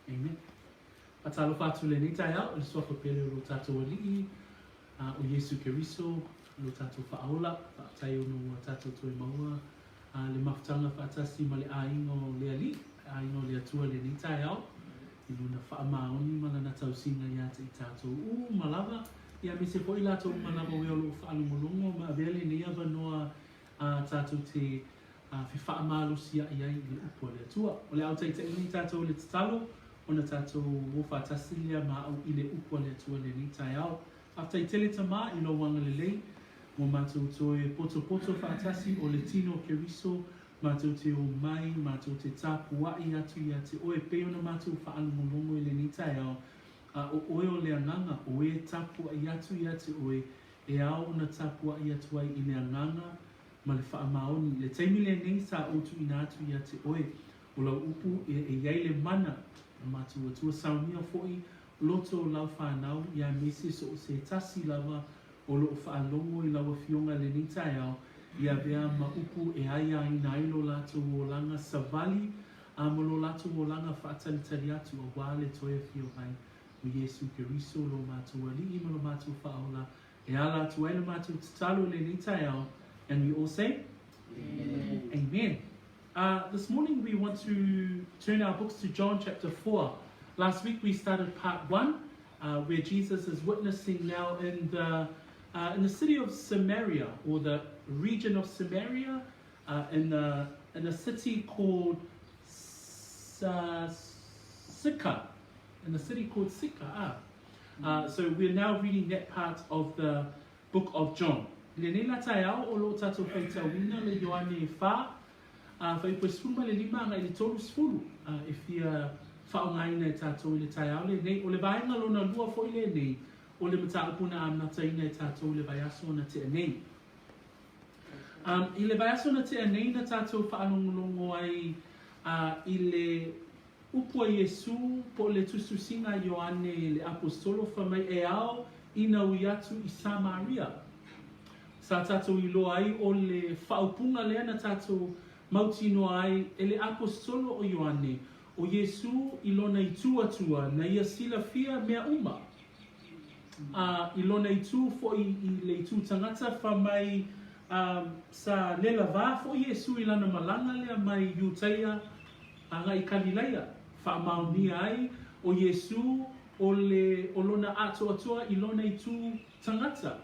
Amen. Faatalofa atu i lenei taeao i le Suafa pele o lo tatou Alii, o Iesu Keriso, lo tatou Faaola. Faafetai ona ua tatou toe maua le mafutaga faatasi ma le aiga o le Alii, le aiga o le Atua i lenei taeao, i Lona faamaoni ma Lana tausiga ia te i tatou uma lava, ia aemaise foi i latou uma lava o e o lo o faalogologo ma avea lenei avanoa tatou te fefaamalosi-a'i ai i le upu a le Atua. O le a ou taitaiina i tatou i le tatalo, ona tatou o faatasi lea ma au i le upu a le Atua i lenei taeao. Faafetai tele Tama i lou agalelei ua matou toe potopoto faatasi o le tino o Keriso, matou te o mai, matou te tapua'i atu ia te oe pei ona matou faalogologo i lenei taeao, a o oe o le agaga o e tapua'i atu ia te oe e ao ona tapua'i atu ai i le agaga ma le faamaoni. I le taimi lenei sa ou tuuina atu ia te oe o lau upu e e i ai le mana o matou Atua saunia foi loto o lau fanau ia aemaise so o se tasi lava o lo o faalogo i lau Afioga i lenei taeao i avea ma upu e aiaina ai lo latou olaga savali a ma lo latou olaga faatalitali atu aua le toe afio mai o Iesu Keriso lo matou Alii ma lo matou Faaola e ala atu ai le matou tatalo i lenei taeao. And we all say, Amen. Amen. This morning we want to turn our books to John chapter 4. Last week we started part 1, where Jesus is witnessing now in the, in the city of Samaria, or the region of Samaria, in, the, in a city called Sychar. In the city called Sychar. Ah. So we're now reading that part of the book of John. I lenei la taeao o lo o tatou faitauina le Ioane e whā, a fuaiupu e 15 agai i le 30, a e fia faaaogaina e tatou i le taeao lenei. O le vaega lona lua foi lenei o le mataupu na amataina e tatou i le vaiaso na tea nei. I le vaiaso na tea nei na tatou faalogologo ai i le Upu a Iesū, po o le tusitusiga a Ioane le Aposetolo fai mai e ao ina ui atu i Samaria. Sa tatou iloa ai o le faaupuga lea na tatou mautinoa ai e le Aposetolo o Ioane, o Iesū i lona itu Atua na ia silafia mea uma. A i lona itu foi i le itu tagata fai mai sa lelavā foi Iesū i lana malaga lea mai Iutaia Agai i Kalilaia, faamaonia ai ʻo Iesū o le o lona atoatoa i lona itu tagata.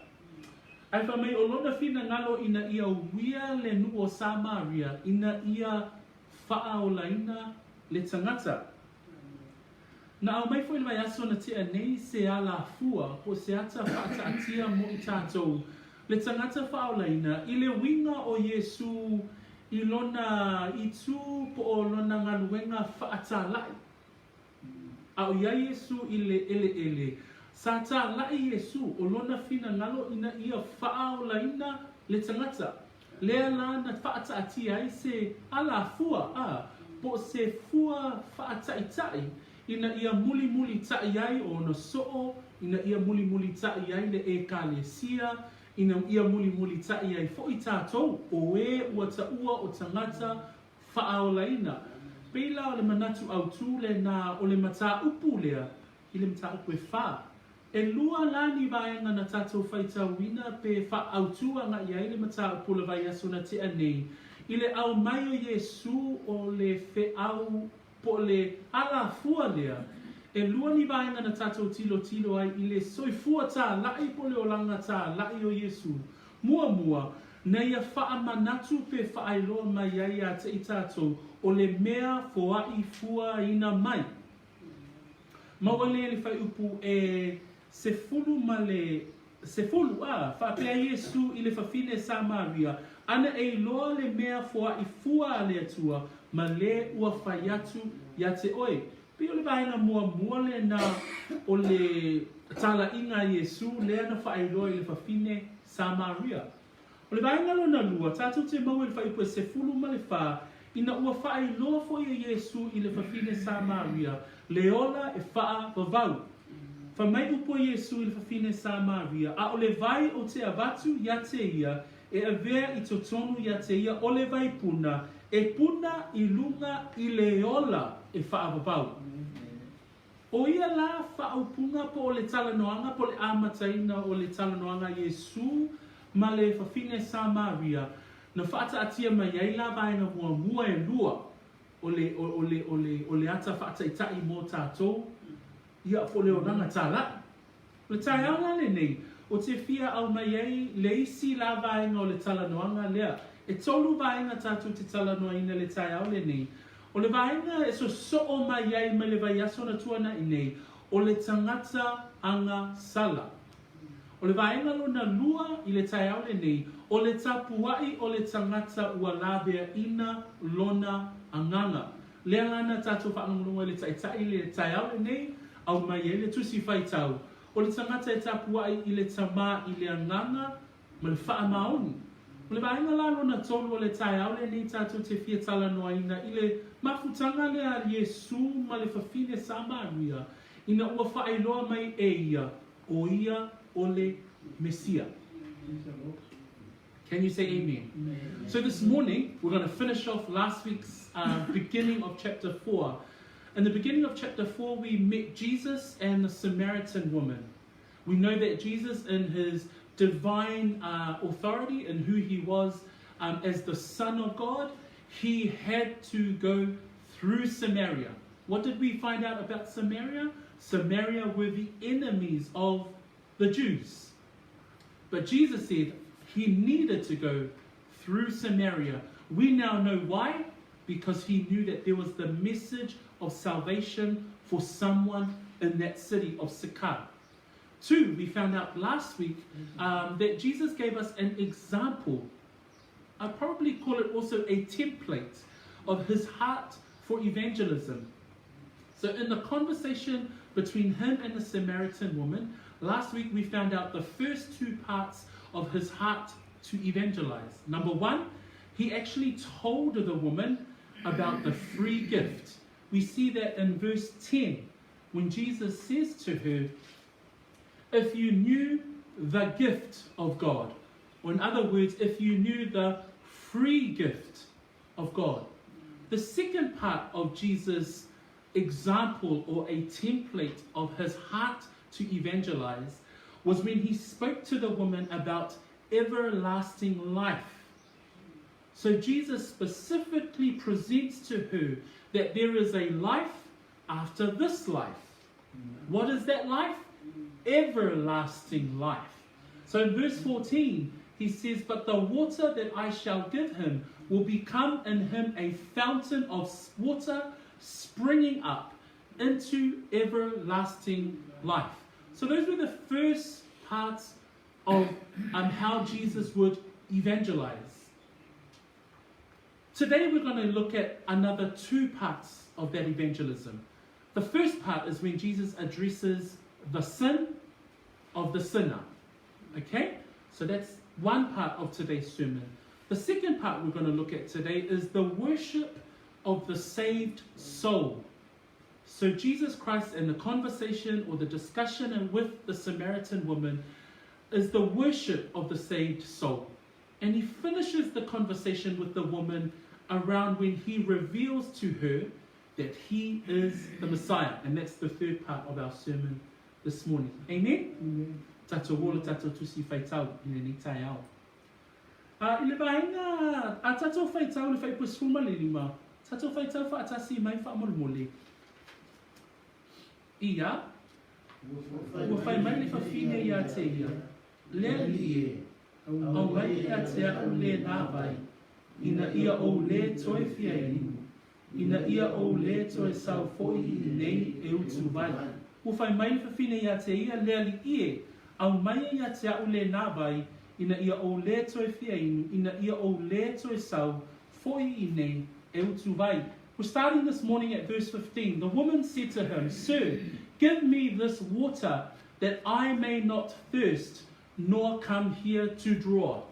Ae fai mai o lona finagalo ina ia uia le nuu o Samaria ina ia faaolaina le tagata. Na aumai foi i le vaiaso na tea nei se alafua po o se ata faataatia mo i tatou, le tagata faaolaina, i le uiga o Iesū i lona itu po o lona galuega faatālaʻi. A o i ai Iesū i le ʻeleʻele, sa tālaʻi Iesū o lona finagalo ina ia faaolaina le tagata. Lea la na faataatia ai se alafua, a, po o se fua faataʻitaʻi ina ia mulimulitaʻi ai ona soo, ina ia mulimulitaʻi ai le ʻEkalesia, ina ia mulimulitaʻi ai foi tatou, o e ua taua o tagata faaolaina. Pei la o le manatu autū lenā o le mataupu lea i le mataupu e fā. ʻElua la ni vaega na tatou faitauina pe faaautu agai ai le mataupu o le vaiaso na tea nei i le ʻau mai o Iesū o le feʻau po o le alafua lea. ʻElua ni vaega na tatou tilotilo ai i le soifua tālaʻi po o le olaga tālaʻi o Iesū. Muamua, na ia faamanatu pe faailoa mai ai iā te i tatou o le mea foaʻi fuaina mai. Maua lea i le fuaiupu e sefulu ma le sefulu, a, faapea Iesu i le fafine Samaria, ana e iloa le mea foaʻi fua a le Atua, ma le ua fai atu ia te oe. Pei o le vaega muamua lenā o le talaiga a Iesu lea na faailoa i le fafine Samaria. O le vaega lona lua, tatou te maua i le fuaiupu e 14, ina ua faailoa foi e Iesū i le fafine Samaria le ola e faavavau. Fai mai upu a Iesū i le fafine Samaria, A o le vai ou te avatu ia te ia, e avea i totonu iā te ia o le vaipuna e puna i luga i le ola e faavavau. ʻO ia lā faaupuga po o le talanoaga po o le amataina o le talanoaga a Iesū ma le fafine Samaria na faataatia mai ai la vaega muamua e lua o le, o le, o le, o le ata faataitai mo tatou, ia, po o le olaga tālaʻi. O le taeao la lenei, ou te fia aumai ai le isi la vaega o le talanoaga lea. E tolu vaega tatou te talanoaina i le taeao lenei. O le vaega e sosoo mai ai mai le vaiaso na tuanai nei, o le tagata aga sala. O le vaega lona lua i le taeao lenei, o le tapuai o le tagata ua laveaina lona agaga. Lea la na tatou faalogologo ai i le Taitai i le taeao lenei, aumai ai le Tusi Faitau, o le tagata e tapuai i le Tama i le agaga ma le faamaoni. O le vaega la lona tolu o le taeao lenei tatou te fia talanoaina i le mafutaga lea a Iesu ma le fafine Samaria ina ua faailoa mai e ia o ia o le Mesia. Can you say amen? amen? So this morning, we're going to finish off last week's uh, beginning of chapter 4. In the beginning of chapter 4, we met Jesus and the Samaritan woman. We know that Jesus, in his divine uh, authority and who he was um, as the Son of God, he had to go through Samaria. What did we find out about Samaria? Samaria were the enemies of the Jews. But Jesus said he needed to go through Samaria. We now know why, because he knew that there was the message of salvation for someone in that city of Sychar. Two, we found out last week um, that Jesus gave us an example. I'd probably call it also a template of his heart for evangelism. So, in the conversation between him and the Samaritan woman, last week we found out the first two parts of his heart to evangelize. Number one, he actually told the woman about the free gift. We see that in verse 10 when Jesus says to her, If you knew the gift of God, or in other words, if you knew the free gift of God. The second part of Jesus' example or a template of his heart to evangelize was when he spoke to the woman about everlasting life. So Jesus specifically presents to her that there is a life after this life. What is that life? Everlasting life. So in verse 14, he says, But the water that I shall give him will become in him a fountain of water springing up into everlasting life. So those were the first parts of um, how Jesus would evangelize. Today we're going to look at another two parts of that evangelism. The first part is when Jesus addresses the sin of the sinner. Okay? So that's one part of today's sermon. The second part we're going to look at today is the worship of the saved soul. So Jesus Christ and the conversation or the discussion with the Samaritan woman is the worship of the saved soul. And he finishes the conversation with the woman around when he reveals to her that he is the Messiah. And that's the third part of our sermon this morning. Amen? Amen. Tatou ola tatou tusi faitau i lenei taeao. A, i le vaega a tatou faitau le fuaiupu 15, tatou faitau faatasi mai faamolemole. Ia, ua fai mai le fafine iā te ia, Le alii e, aumai ia te a'u lēnā vai, ina ia ou lē toe fia inu, ina ia ou lē toe sau foʻi i inei e utu vai. Ua fai mai le fafine iā te ia, Le alii e, aumaia ia te a'u lēnā vai, ina ia ou lē toe fia inu, ina ia ou lē toe sau foʻi i inei e utu vai. We're starting this morning at verse 15. The woman said to him, Sir, give me this water that I may not thirst, nor come here to draw.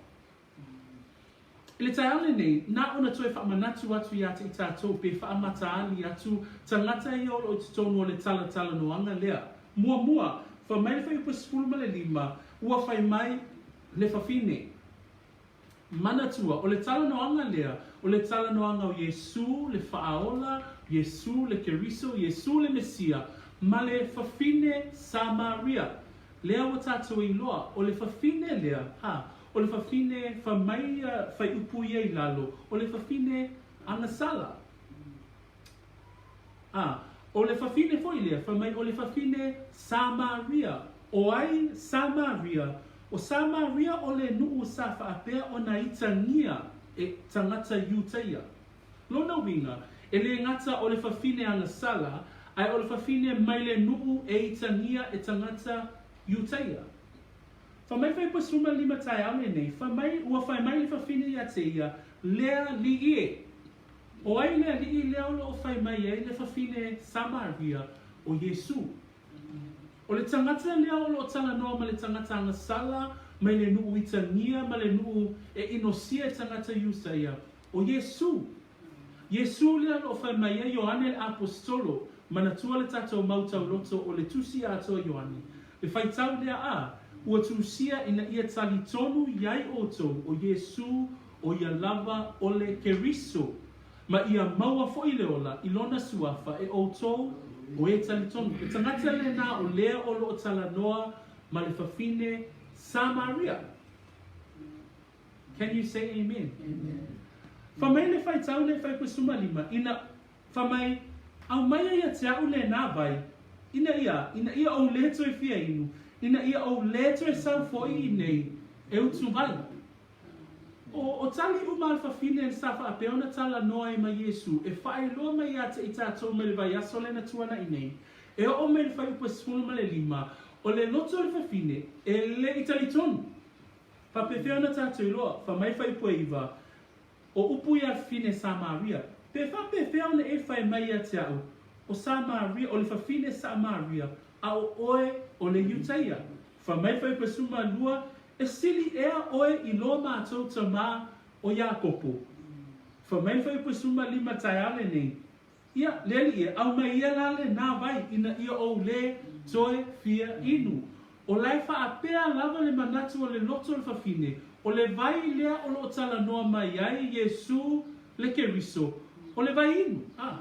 I le taeao lenei, na ona toe faamanatu atu ia te i tatou pe faamataali atu tagata ia o lo o i totonu o le talatalanoaga lea. Muamua, fai mai le fuaiupu 15, ua fai mai le fafine. Manatua, o le talanoaga lea, o le talanoaga o Iesū le Faaola, Iesū le Keriso, Iesū le Mesia, ma le fafine Samaria. Lea ua tatou iloa, o le fafine lea, ha, o le fafine fai mai ia fuaiupu ia i lalo, o le fafine agasala. A, o le fafine foi lea, fai mai o le fafine Samaria. O ai Samaria? O Samaria o le nuʻu sa faapea ona itagia e tagata Iutaia. Lona uiga, e le gata o le fafine agasala, ae o le fafine mai le nuʻu e itagia e tagata Iutaia. Fai mai fuaiupu 15 taeao lenei, fai mai, ua fai mai le fafine ia te ia, Lea liʻi e. O ai le aliʻi lea o lo o fai mai ai le fafine Samaria, ʻo Iesū? ʻO le tagata lea o lo o talanoa ma le tagata agasala mai le nuʻu itagia ma le nuʻu e ʻinosia e tagata Iusaia, ʻo Iesū. Iesū lea o lo o fai mai ai Ioane le ʻAposetolo, manatua le tatou mau tauloto o le Tusi Atoa Ioane, le faitau lea a, ua tusia ina ia talitonu iai ʻoutou ʻo Iesū ʻo ia lava o le Keriso, ma ia maua foi le ola i lona suafa e ʻoutou o e talitonu. Le tagata lenā o lea o lo o talanoa ma le fafine Samaria. Can you say amen? Amen. Fai mai le faitau le fuaiupu 15, ina, fai mai, Aumaia ia te aʻu lenā vai, ina ia, ina ia ou le toe fia inu, ina ia ou le toe sau foi inei e utu vai. O, o tali uma a le fafine sa faapea ona talanoa ai ma Iesū, e faailoa mai ia te i tatou mai le vaiaso lea na tuanaʻi nei, e oo mai le fuaiupu 15, o le loto o le fafine, e le i talitonu. Faapefea ona tatou iloa, fai mai fuaiupu e iva, O upu ia fafine Samaria, pe faapefea ona e fai mai ia te aʻu, o Samaria, o le fafine Samaria, a o oe o le Iutaia? Fai mai fuaiupu 12, E sili ea oe i lo matou tamā o Iakopo? Fai mai fuaiupu 15 taeao lenei, Ia, le alii e, aumai ia la lenā vai ina ia ou le toe fia inu. O la e faapea lava le manatu o le loto o le fafine, o le vai lea o lo o talanoa mai ai Iesū le Keriso, o le vai inu, a.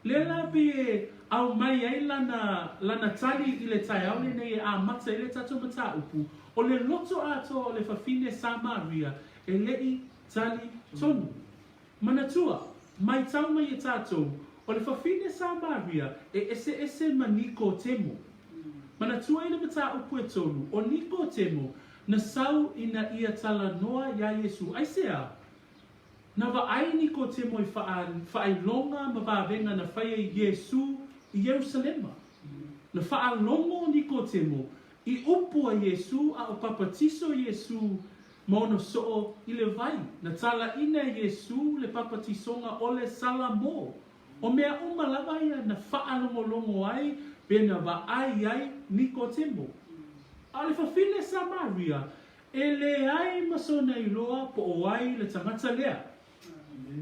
Lea la pei e aumai ai lana, lana tali i le taeao lenei e amata ai le tatou mataupu, o le loto atoa o le fafine Samaria e le i talitonu. Manatua, maitau mai e tatou, o le fafine Samaria e eseese ma Nikotemo. Manatua i le mataupu e tolu, o Nikotemo na sau ina ia talanoa iā Iesū. Aisea? Na vaai Nikotemo i faailoga ma vavega na fai ai Iesū i Ierusalema. Na faalogo Nikotemo i upu a Iesū a o papatiso Iesū ma ona soo i le vai. Na talaina e Iesū le papatisoga o le Salamō. O mea uma lava ia na faalogologo ai pe na vaai ai Nikotemo. A o le fafine Samaria, e leai ma sona iloa po o ai le tagata lea.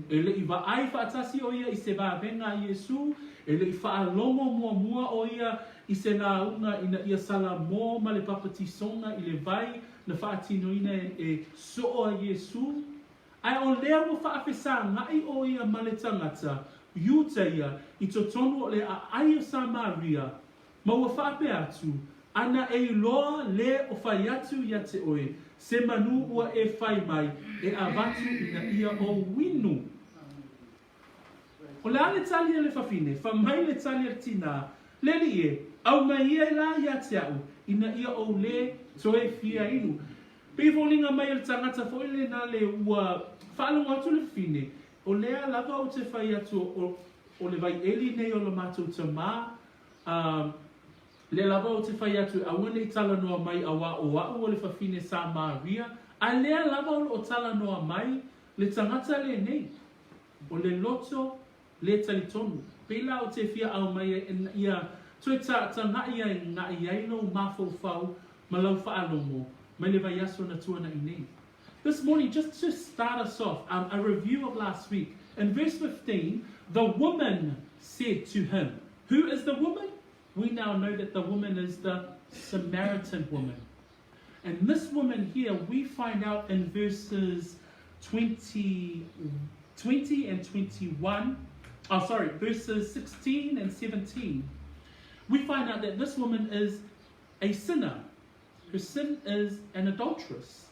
E le i vaai faatasi ʻo ia i se vavega a Iesū, e le i faalogo muamua ʻo ia i se lauga ina ia salamō ma le papatisoga i le vai na faatinoina e soo a Iesū. Ae o lea ua faafesagaʻi ʻo ia ma le tagata Iutaia i totonu o le aʻai o Samaria, Ma ua faapea atu, Ana e iloa le o fai atu ia te oe, se manu ua e fai mai e avatu ina ia ou inu. O le a le tali a le fafine? Fai mai le tali a le tinā, Le alii e, aumai ia la ia te aʻu, ina ia ou le toe fia inu. Pei e foliga mai o le tagata foi lenā le ua faalogo atu le fafine, o lea lava ou te fai atu o, o le vai eli nei o lo matou tamā, A, lea lava ou te fai atu e aua ne i talanoa mai auā o aʻu o le fafine Samaria, a lea lava o lo o talanoa mai le tagata lenei, o le loto le talitonu. Pei la ou te fia aumai ai ina ia toe ta, tagaʻi ai, gaʻi ai lou mafaufau ma lau faalogo mai le vaiaso na tuanaʻi nei. This morning, just to start us off, um, a review of last week. In verse 15, the woman said to him, Who is the woman? We now know that the woman is the Samaritan woman. And this woman here, we find out in verses 20, 20 and 21, oh sorry, verses 16 and 17, we find out that this woman is a sinner. Her sin is an adulteress.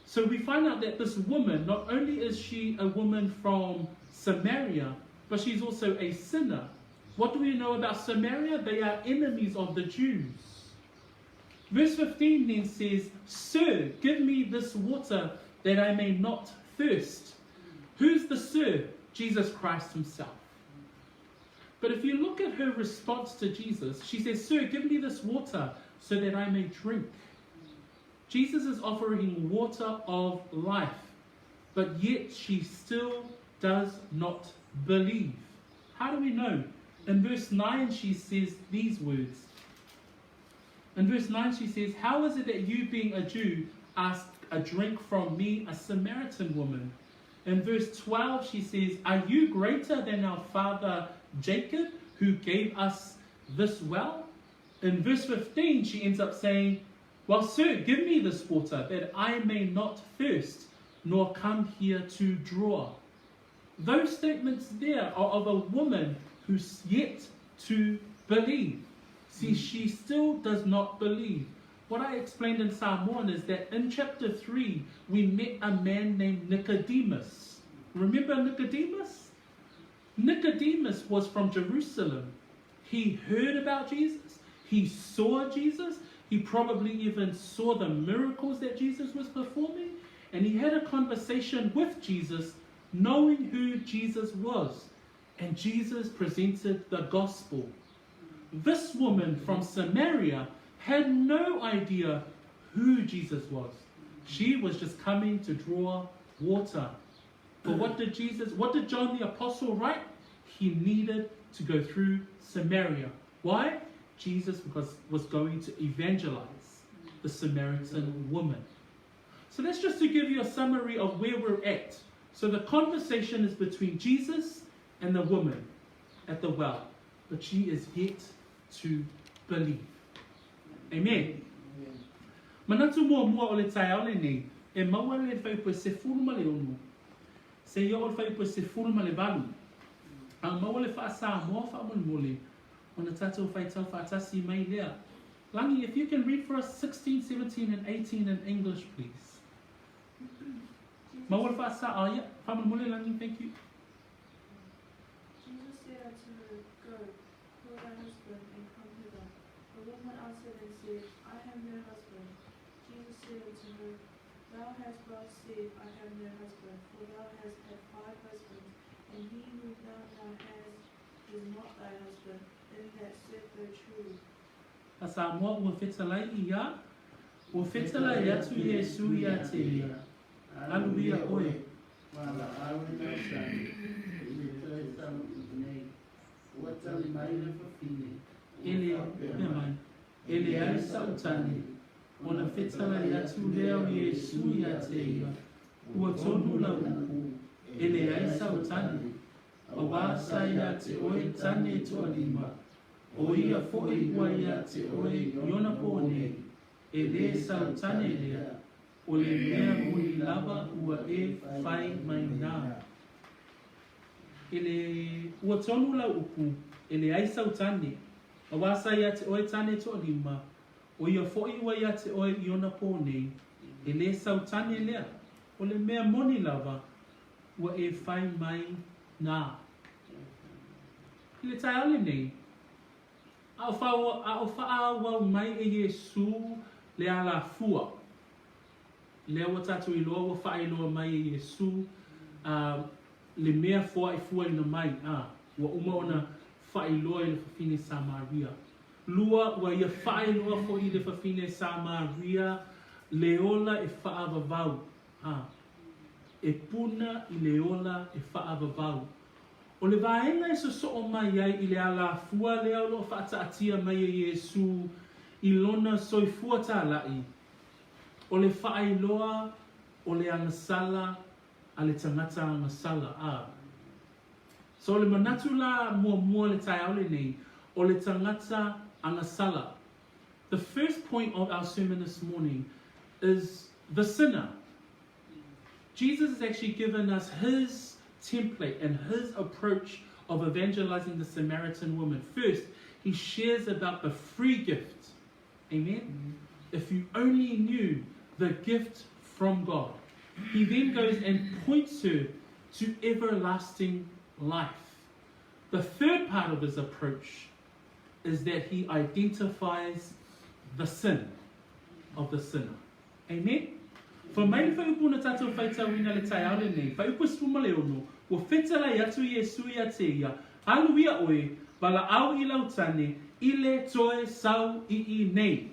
So we find out that this woman, not only is she a woman from Samaria, but she's also a sinner. What do we know about Samaria? They are enemies of the Jews. Verse 15 then says, Sir, give me this water that I may not thirst. Who's the sir? Jesus Christ himself. But if you look at her response to Jesus, she says, Sir, give me this water so that I may drink. Jesus is offering water of life, but yet she still does not believe. How do we know? In verse 9, she says these words. In verse 9, she says, How is it that you, being a Jew, ask a drink from me, a Samaritan woman? In verse 12, she says, Are you greater than our father Jacob, who gave us this well? In verse 15, she ends up saying, Well, sir, give me this water, that I may not thirst, nor come here to draw. Those statements there are of a woman who's yet to believe. See, she still does not believe. What I explained in Samoan is that in chapter 3, we met a man named Nicodemus. Remember Nicodemus? Nicodemus was from Jerusalem. He heard about Jesus. He saw Jesus. He probably even saw the miracles that Jesus was performing. And he had a conversation with Jesus, knowing who Jesus was. And Jesus presented the gospel. This woman from Samaria had no idea who Jesus was. She was just coming to draw water. But what did Jesus, what did John the Apostle write? He needed to go through Samaria. Why? Jesus because was going to evangelize the Samaritan woman. So that's just to give you a summary of where we're at. So the conversation is between Jesus and the woman at the well, but she is yet to believe. Amen. Manatu muamua o le taeao lenei, e maua le fuaiupu e 16, seia oo le fuaiupu e 18. A maua le faa-Samoa faamolemole, ona tatou faitau faatasi mai lea. Lagi, if you can read for us 16, 17 and 18 in English, please. Maua le faa-Sa, oh yeah, faamolemole Lagi, thank you. Jesus said unto her, Go, call thy husband, and come hither. The woman answered and said, I have no husband. Jesus said unto her, Thou hast well said, I have no husband, for thou hast had five husbands, and he whom thou now hast is not thy husband. In that said thou truly. A Samoa ua fetalai ia, ua fetalai atu Iesu ia te ia, Alu ia oe. Valaau le tausani i le toe taunuu nei, ua tali mai le fafine, E ua le faapea mea mai, mai, E leai sa'u tane, ona fetalai atu lea o Iesu ia te ia, Ua tonu lau upu, e leai sau tane, auā sa ia te oe tane toalima, o ia foʻi ua ia te oe i ona pō nei, e lē sau tane lea, o le mea moni lava ua e fai mai nā. E le, ua tonu lau upu, e leai sau tane, auā sa ia te oe tane toalima, o ia foʻi ua ia te oe i ona pō nei, e lē sau tane lea, o le mea moni lava ua e fai mai nā. I le taeao lenei, a o, a o faaauau mai e Iesū le alafua, lea ua tatou iloa ua faailoa mai e Iesū a le mea foaifuaina mai, a ua uma ona faailoa i le fafine Samaria. Lua, ua ia faailoa foi i le fafine Samaria le ola e faavavau, a e puna i le ola e faavavau. O le vaega e sosoo mai ai i le alafua lea o lo o faataatia mai e Iesū i lona soifua tālaʻi, o le faailoa o le agasala a le tagata agasala, a. So o le manatu la muamua le taeao lenei, o le tagata agasala. The first point of our sermon this morning is the sinner. Jesus has actually given us his template and his approach of evangelizing the Samaritan woman. First, he shares about the free gift. Amen? Mm-hmm. If you only knew the gift from God. He then goes and points her to everlasting life. The third part of his approach is that he identifies the sin of the sinner. Amen? Fai mai le whaiupu na tātou whaitauina le taeao lenei, whaiupu e 16, ua fetalai atu Iesu ia te ia, Alu ia oe, valaau i lau tane, i le toe sau ii nei.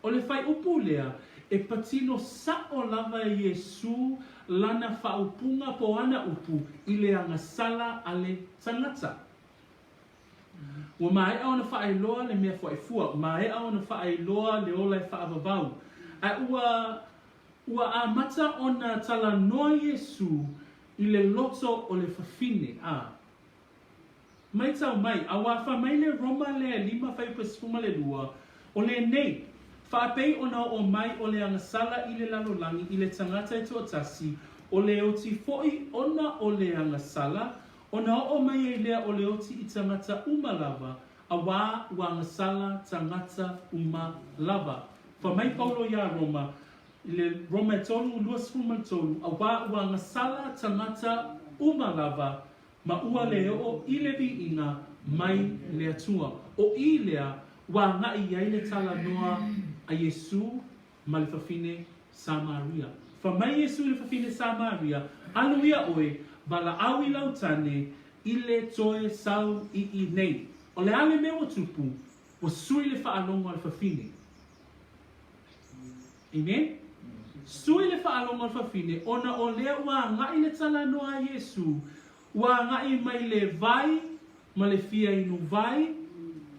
O le whaiupu lea, e patino sa'o lava e Iesu lana faaupuga po ana upu i le agasala a le tagata. Ua maea ona faailoa le mea fuaifua, maea ona faailoa le ola e faavavau, a ua, ua amata ona talanoa Iesū i le loto o le fafine, a. Maitau mai, auā fai mai le Roma lea e lima fuaiupu e 12, o lenei, faapei ona oo mai o le agasala i le lalolagi i le tagata e toatasi, o le oti foi ona o le agasala, Ona oo mai ai lea o le oti i tagata uma lava, auā ua agasala tagata uma lava. Fai mai Paulo iā Roma, i le Roma e 3, 23, auā ua agasala tagata uma lava, ma ua le oo i le viiga mai le Atua. O i lea ua agaʻi ai le talanoa a Iesū ma le fafine Samaria. Fai mai Iesu i le fafine Samaria, Alu ia oe, valaau i lau tane, i le toe sau ii nei. O le a le mea ua tupu? Ua sui le faalogo a le fafine. Amen? Sui le faalogo a le fafine, ona o lea ua agaʻi le talanoa a Iesu, Ua agaʻi mai le vai ma le fia inu vai,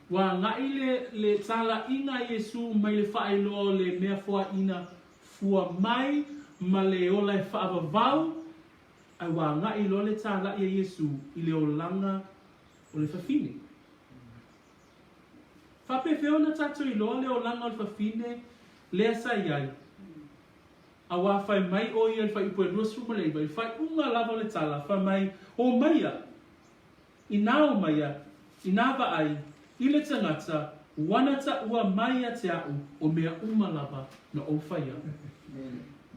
ua agaʻi le le talaʻiga a Iesū mai le faailoa o le mea foaʻina fua mai ma le ola e faavavau, a ua agaʻi loa le talaʻi a Iesū i le olaga o le fafine. Faapefea ona tatou iloa le olaga o le fafine lea sa i ai? Auā fai mai ʻo ia i le fuaiupu e 29, i le faaiuga lava o le tala, fai mai, Ō maia, inā ō maia, inā vaai, i le tagata, uana taʻua mai ia te aʻu, o mea uma lava na ou faia.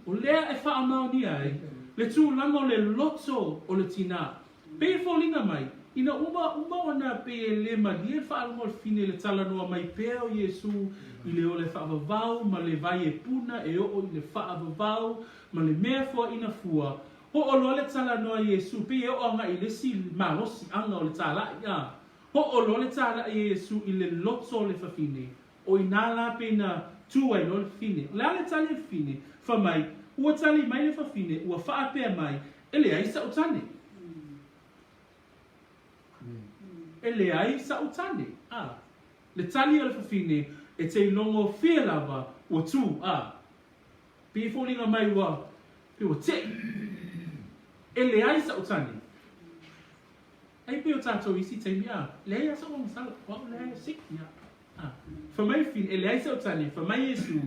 O lea e faamaonia ai le tulaga o le loto o le tinā. Pei e foliga mai, ina uma uma ona pei e le malie le faalogo o le fine i le talanoa mai pea o Iesū i le ola e faavavau ma le vai e puna e oo i le faavavau ma le mea foaina fua, oo loa le talanoa a Iesū pei e oo agaʻi i le isi malosiʻaga o le tālaʻi, a oo loa le tālaʻi a Iesū i le loto o le fafine, o inā lā pei na tū ai loa le fafine. O le a le tali a le fafine? Fai mai, Ua tali mai le fafine, ua faapea mai, E leai saʻu tane. E leai saʻu tane. A. Le tali a le fafine, e te ilogo fie lava, ua tū, a. Pei e foliga mai ua, pei ua teʻi. E leai saʻu tane. Ai pei o tatou isi taimi, a, leai a saʻu agasala, o aʻu leai a siki, a. A. Fai mai le fafine, e leai saʻu tane, fai mai Iesu,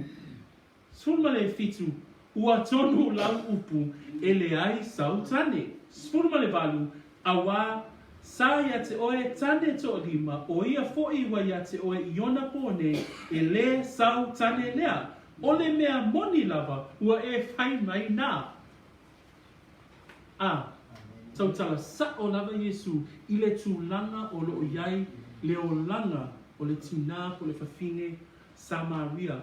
17, Ua tonu lau upu, e leai sau tane. 18, Auā, sa ia te oe tane toʻalima, o ia foʻi ua ia te oe i ona pō nei, e le sau tane lea. O le mea moni lava, ua e fai mai nā. A, tautala saʻo lava Iesū i le tulaga o loo i ai le olaga o le tinā po le fafine Samaria.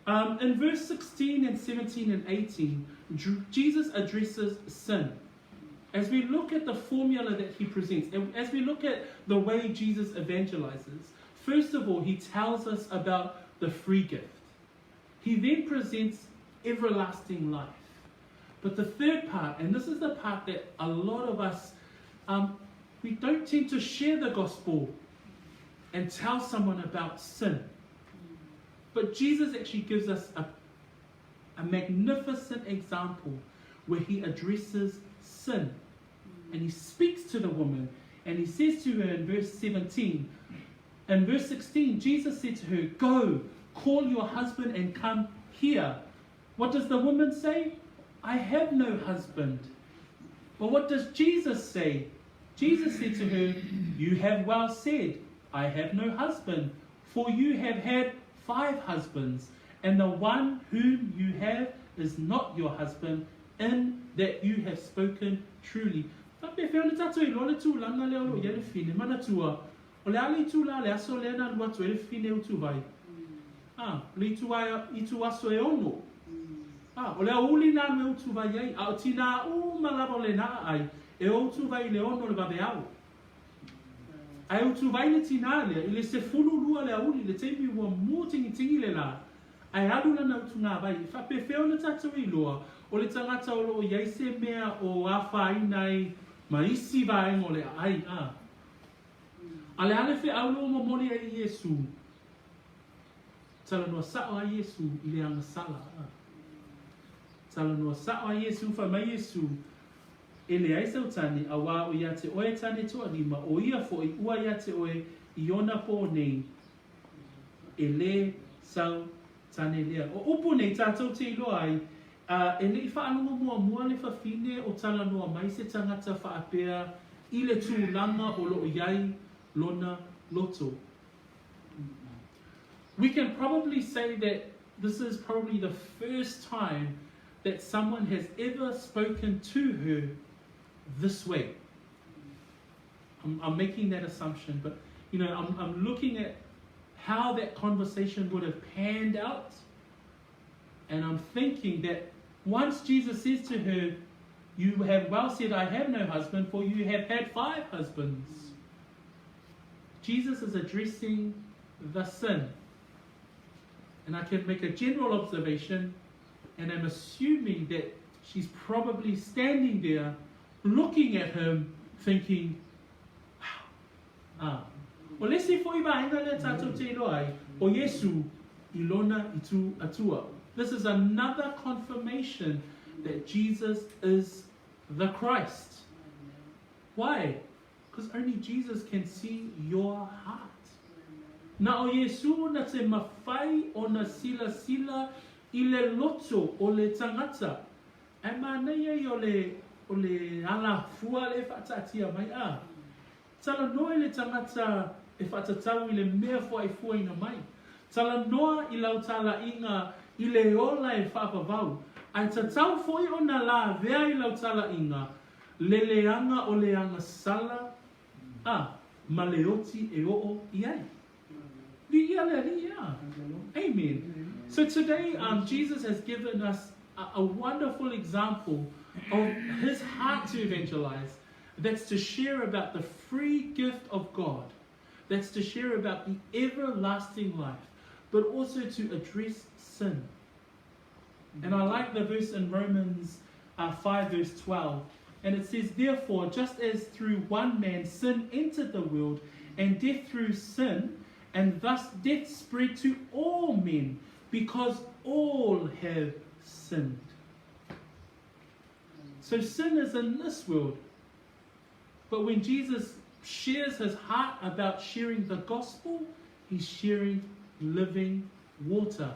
In verse 16 and 17 and 18, Jesus addresses sin. As we look at the formula that he presents, and as we look at the way Jesus evangelizes, first of all, he tells us about the free gift. He then presents everlasting life. But the third part, and this is the part that a lot of us, we don't tend to share the gospel and tell someone about sin. But Jesus actually gives us a, a magnificent example where he addresses sin. And he speaks to the woman and he says to her in verse 17, In verse 16, Jesus said to her, Go, call your husband and come here. What does the woman say? I have no husband. But what does Jesus say? Jesus said to her, You have well said, I have no husband, for you have had 5 husbands, and the one whom you have is not your husband, in that you have spoken truly. Faapefea ona tatou iloa le tulaga lea o lo o i ai le fine? Manatua, o le a le itulā o le aso lea na alu atu ai le fine utuvai? A, o le itu aso e 6. A, o le aoauli na alu e utuvai ai, a o tinā uma lava o le na aai, e o utuvai i le 6 o le vaveao. Ae utuvai le tinā lea i le 12 le aoauli, le taimi ua mūtingitingi le lā, ae alu lana utugāvai. E faapefea ona tatou iloa o le tagata o lo o i ai se mea o afaina ai ma isi vaega o le aai, a? A o le a le feau lea ua momoli ai e Iesū? Talanoa sa'o a Iesū i le agasala, a. Talanoa sa'o a Iesū, fai mai Iesū, E leai sau tane, auā o iā te oe tane toalima, o ia foʻi ua iā te oe i ona pō nei, e lē sau tane lea. O upu nei tātou te iloa ai, a e leʻi faalogo muamua le fafine o talanoa mai se tagata faapea i le tulaga o lo o i ai lona loto. We can probably say that this is probably the first time that someone has ever spoken to her this way. I'm making that assumption, but I'm looking at how that conversation would have panned out, and I'm thinking that once Jesus says to her, You have well said, I have no husband, for you have had 5 husbands. Jesus is addressing the sin. And I can make a general observation, and I'm assuming that she's probably standing there looking at him, thinking, wow. O le isi foʻi vaega lea tatou te iloa ai, o Iesu i lona itu Atua. This is another confirmation that Jesus is the Christ. Why? Because only Jesus can see your heart. Na o Iesu na te mawhai ona silasila i le loto o le tagata. Ae manaia ia o le, o le alafua lea e faataatia mai, a. Talanoa i le tagata e faatatau i le mea fuaifuaina mai. Talanoa i lau talaiga i le ola e faavavau, ae tatau foʻi ona lavea i lau talaiga le leaga o le agasala, a, ma le oti e oo i ai. Viia le Alii, a. Amen. So today, Jesus has given us a wonderful example of his heart to evangelize. That's to share about the free gift of God. That's to share about the everlasting life, but also to address sin. And I like the verse in Romans 5 verse 12. And it says, Therefore, just as through one man sin entered the world, and death through sin, and thus death spread to all men, because all have sinned. So sin is in this world. But when Jesus shares his heart about sharing the gospel, he's sharing living water.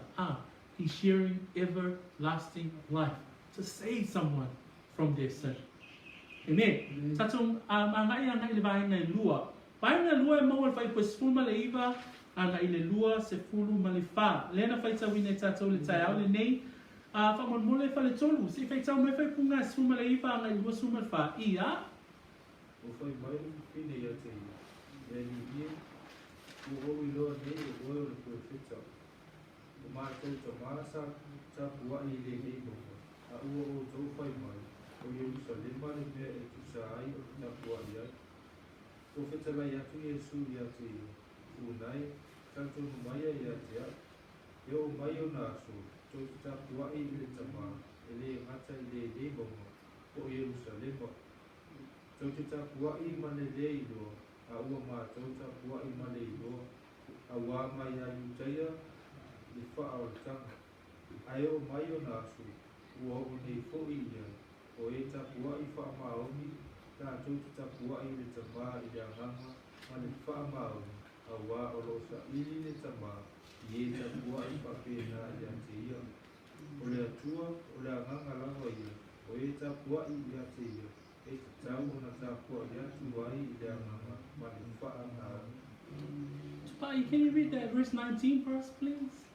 He's sharing everlasting life to save someone from their sin. Amen. Tatou agai agai i le vaega e lua. Vaega e lua e maua i le fuaiupu e 19 agai i le 24. Lea na faitauina e tatou i le taeao lenei. Faamolemole e faletolu, se i faitau mai faaiupuga e 19 agai i le 24. Ia. Ua fai mai le fafine ia te ia, E Alii e, ua ou iloa nei o oe o le Perofeta. O matou tamā sa tapuaʻi i lenei mauga, a ua outou fai mai, o Ierusalema le mea e tusa ai o le tapuaʻi ai. Ua fetalai atu Iesū iā te ia, Unai, talitonu maia iā te aʻu, e oo mai ona aso, tou te tapuaʻi i le Tamā, e lē gata i lenei mauga, po o Ierusalema. Tou te tapuaʻi ma le lē iloa, a ua matou tapuaʻi ma le iloa, auā mai iā Iutaia le faa o le taga. Ae oo mai ona aso, ua oo nei foʻi i ai, o e tapuaʻi faamaoni, latou te tapuaʻi i le Tamā i le agaga ma le faamaoni. Auā o lo o saili le Tama i e tapuaʻi faapena ia te ia. O le Atua, o le Agaga lava ia, o e tapuaʻi ia te ia, e tatau ona tapuaʻi atu ai i le Agaga ma le faamaoni. Tupai, can you read that verse 19 for us, please?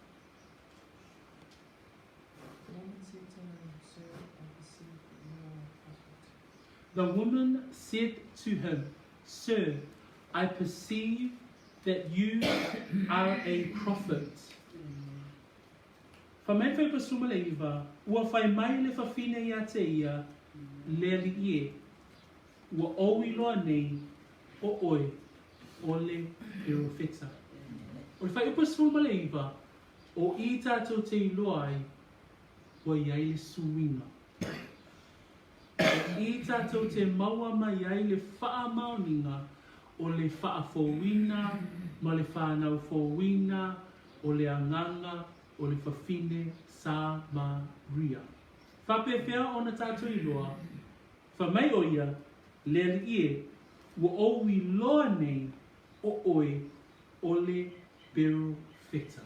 The woman said to him, Sir, I perceive that you are a prophet. The woman said to him, Sir, I perceive that you are a prophet. Fai mai le fuaiupu 19, Ua fai mai le fafine ia te ia, Le alii e, ua ou iloa nei o oe o le perofeta. O le fuaiupu 19, o i tatou te iloa ai ua i ai le suiga. O i tatou te maua mai ai le faamaoniga o le faafouina ma le whanau fouina o le agaga o le fafine Samaria. Faapefea ona tatou iloa, fai mai o ia, Le alii e, ua ou iloa nei o oe o le perofeta.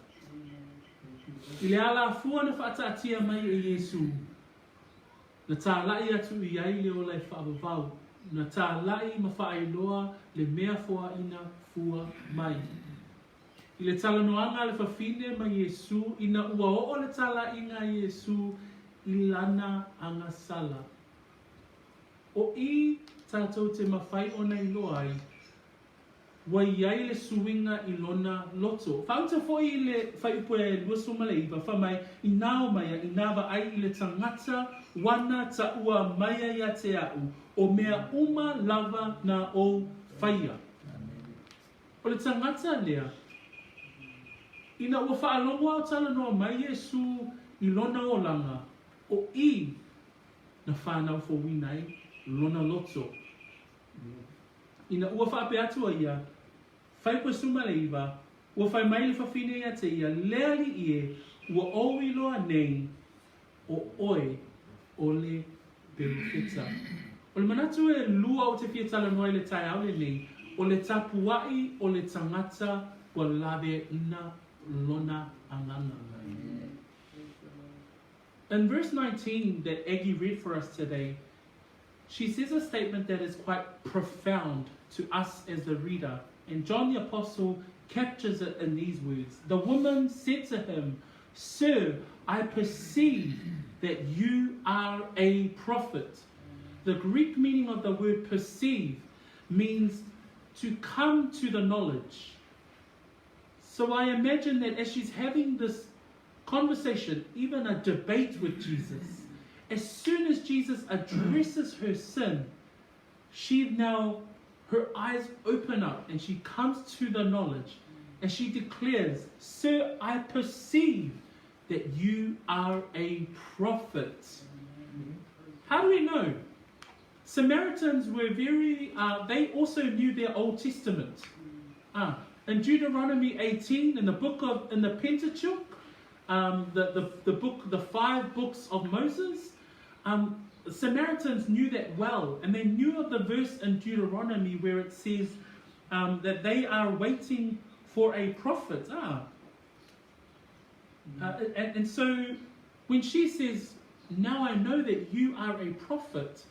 I le alafua na faataatia mai e Iesū, Na tālaʻi atu i ai le ola e faavavau, na tālaʻi ma faailoa le mea foaina fua mai. I le talanoaga a le fafine ma Iesū ina ua oo le tālaʻiga a Iesū i lana agasala. O i tatou te mawhai ona iloa ai, Ua i ai le suiga i lona loto. Faauta foi i le fuaiupu e 29, fa mai, Inā o maia, inā vaai i le tagata wana taua maia ia te a'u, o mea uma lava na ou faia. O le tagata lea, ina ua faalogo a o talanoa mai Iesū i lona olaga, o i na whanau fouina ai lona loto. Ina ua faapea atu ai ia, Fuaiupu 19, ua fai mai le fafine ia te ia, Le alii e, ua ou iloa nei o oe o le perofeta. O le manatu e lua ou te fia talanoa i le taeao lenei, o le tapuaʻi o le tagata ua laveaina lona agaga. In verse 19 that Aggie read for us today, she says a statement that is quite profound to us as the reader. And John the Apostle captures it in these words The woman said to him, Sir, I perceive that you are a prophet. The Greek meaning of the word perceive means to come to the knowledge. So I imagine that as she's having this conversation, even a debate with Jesus, as soon as Jesus addresses her sin, she now, her eyes open up and she comes to the knowledge and she declares, Sir, I perceive that you are a prophet. How do we know? Samaritans were very, they also knew their Old Testament. In Deuteronomy 18, in the book of, in the Pentateuch, the, the, the book, the five books of Moses, Samaritans knew that well, and they knew of the verse in Deuteronomy where it says that they are waiting for a prophet. And, and so when she says, Now I know that you are a prophet,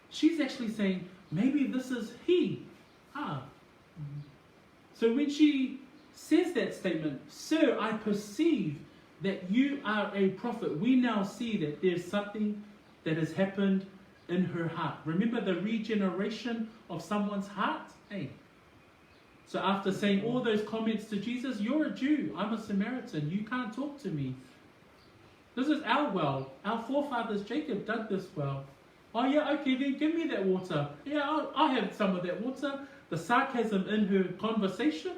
she's actually saying, Maybe this is he. So when she says that statement, Sir, I perceive that you are a prophet, we now see that there's something that has happened in her heart. Remember the regeneration of someone's heart? Hey. So after saying all those comments to Jesus, you're a Jew, I'm a Samaritan, you can't talk to me. This is our well. Our forefathers Jacob dug this well. Oh yeah, okay, then give me that water. Yeah, I'll, I'll have some of that water. The sarcasm in her conversation.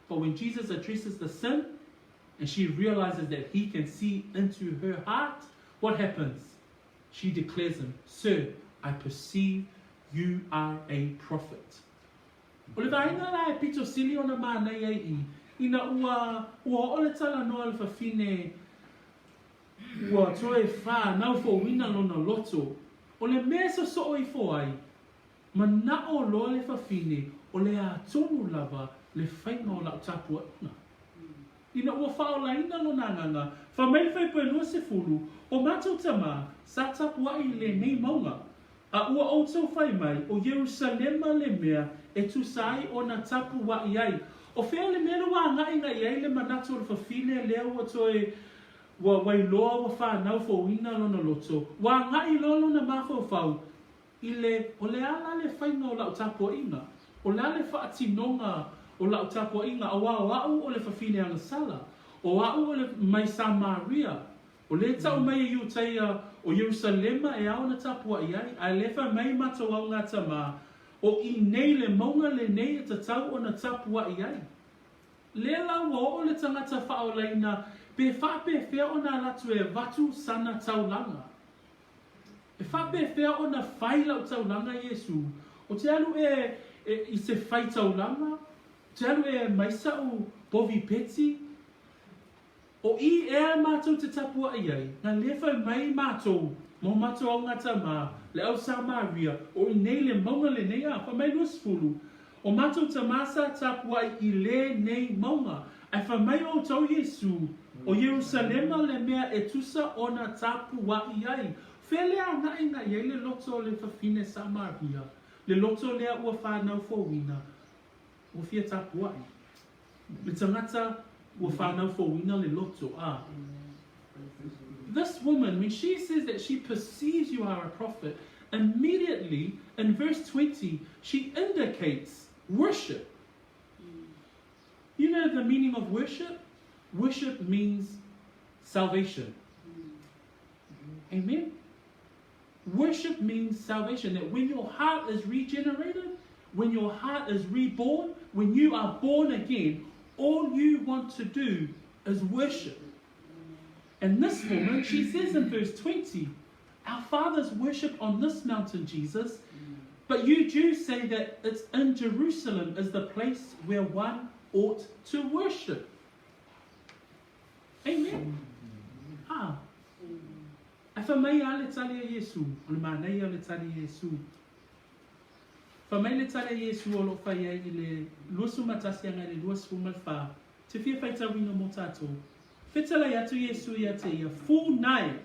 But when Jesus addresses the sin and she realizes that he can see into her heart, what happens? She declares him, Sir, I perceive you are a prophet. O le vaega la e pito sili ona mānaia i i, ina ua, ua oo le talanoa a le fafine ua toe whānau fouina lona loto, o le mea e sosoo ifo ai, manao loa le fafine o le a tonu lava. Le faiga o la'u tapua'iga? Ina ua faaolaina lona agaga, fai mai le fuaiupu e 20, O matou tamā, sa tapua'i i lenei mauga, a ua outou fai mai, o Ierusalema le mea e tusa ai ona tapua'i ai. O fea le mea lea ua aga'iga'i ai le manatu o le fafine lea ua toe ua ua iloa ua fanau fouina lona loto, ua aga'i loa lona mafaufau I le, o le a la le faiga o la'u tapua'iga? O le a le fa'atinoga o la'u tapua'iga auā o a'u o le fafine agasala, o a'u o le mai Samaria, o lē ta'u mai e Iutaia o Ierusalema e ao ona tapua'i ai, ae lē fai mai matou augatamā, o i nei le mauga lenei e tatau ona tapua'i ai. Lē la ua o'o le tagata fa'aolaina pe fa'apefea ona alatu e avatu sana taulaga. E faapefea ona fai lau taulaga Iesu? O te alu e e i se fai taulaga? O te alu e mai sa'u povi peti? O i ea matou te tapua'i ai, na le fai mai matou ma o matou augata ma le au Samaria, o i nei le mauga lenei a? Fai mai 20, O matou tamā sa tapua'i i lenei mauga, ae fai mai outou Iesu, o Ierusalema le mea e tusa ona tapua'i ai. Fea le aga'iga'i ai le loto o le fafine Samaria, le loto lea ua fanau fouina, ua fia tapua'i. Le tagata ua fanau fouina le loto, a. This woman, when she says that she perceives you are a prophet, immediately in verse 20, she indicates worship. You know the meaning of worship? Worship means salvation. Amen? Worship means salvation. That when your heart is regenerated, when your heart is reborn, when you are born again, all you want to do is worship. And this woman, she says in verse 20, Our fathers worship on this mountain, Jesus, but you Jews say that it's in Jerusalem is the place where one ought to worship. Amen. Ah. Ae fai mai a le tali a Iesu, o le manaia o le tali a Iesu. Fai mai le tali a Iesu o lo o fai ai i le 21 agai i le 24, te fia faitauina mo tatou. Fetalai atu Iesu ia te ia, Funai!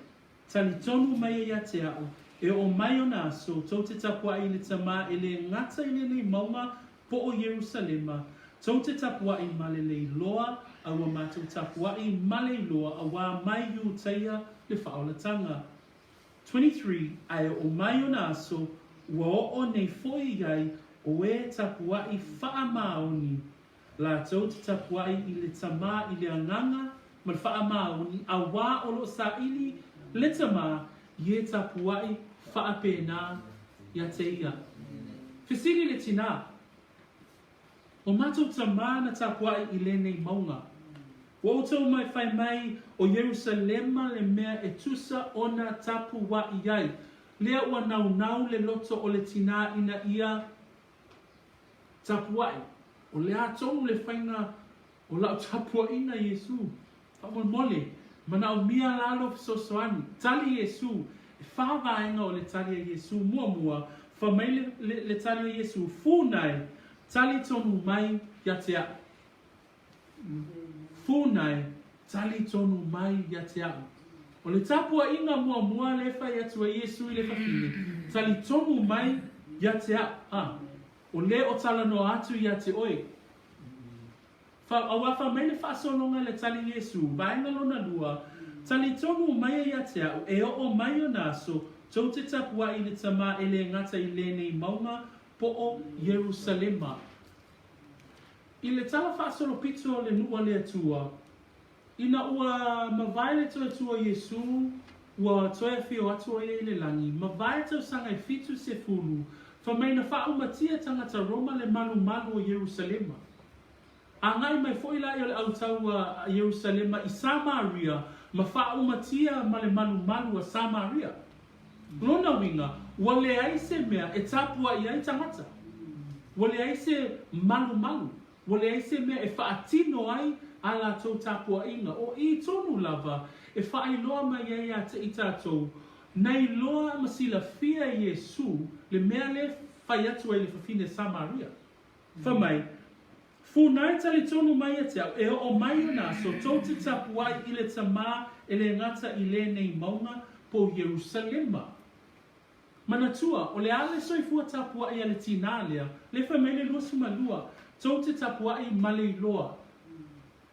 Talitonu mai ia ia te a'u, e oo mai ona aso, tou te tapua'i i le Tamā e le gata i lenei mauga po o Ierusalema, tou te tapua'i ma le leiloa, a ua matou tapua'i ma leiloa auā mai Iutaia le faaolatanga. 23 a e oo mai ona aso, ua oo nei foi i ai o e tapua'i faamaoni, latou te tapua'i i le Tamā i le agaga ma le faamaoni, auā o lo o saili le Tamā i e tapua'i faapena ia te ia. Fesili le tinā, O matou tamā na tapua'i i lenei mauga. Ua outou mai fai mai o Ierusalema le mea e tusa ona tapua'i ai, lea ua naunau le loto o le tinā ina ia Tapua'i, o le a tonu le faiga o la'u tapua'iga Iesu? Faamolemole, manaomia la lou fesoasoani. Tali Iesu, e fa vaega o le tali a Iesu. Muamua, fa mai le, le, le tali a Iesu, Funai, tali tonu mai ia te a'u. Funai, tali tonu mai ia te a'u. O le tapua'iga muamua le fai atu ai Iesu i le fafine, tali tonu mai ia te a'u. A, o le o talanoa atu ia te oe. Fa, auā fa mai le faasologa le tali Iesu, vaega lona lua, tali tonu mai ai ia te a'u, e oo mai ona aso, tou te tapua'i i le Tamā e le gata i lenei mauga po o Ierusalema. I le tala faasolopito o le nuu a le Atua, ina ua mavae le toe tu o Iesu, ua toe afio atu o ia i le lagi, mavae tausaga e 70, fa mai na faaumatia tagata Roma le malumalu o Ierusalema. Agai mai foi laia o le autau a Ierusalema i Samaria ma faaumatia ma le malumalu a Samaria. Lona uiga, ua leai se mea e tapua'i ai tagata. Ua leai se malumalu. Ua leai se mea e faatino ai a latou tapua'iga. O i tonu lava e faailoa mai ai ia te i tatou, na iloa ma silafia e Iesu le mea le fai atu ai le fafine Samaria. Fai mai, Funa e talitonu mai ia te au, e oo mai ona aso, tou te tapuai i le Tamā e le gata i lenei mauga po o Ierusalema. Manatua, o le a le soifua tapuai a le tinā lea, le fai mai le 22, tou te tapuai ma le iloa.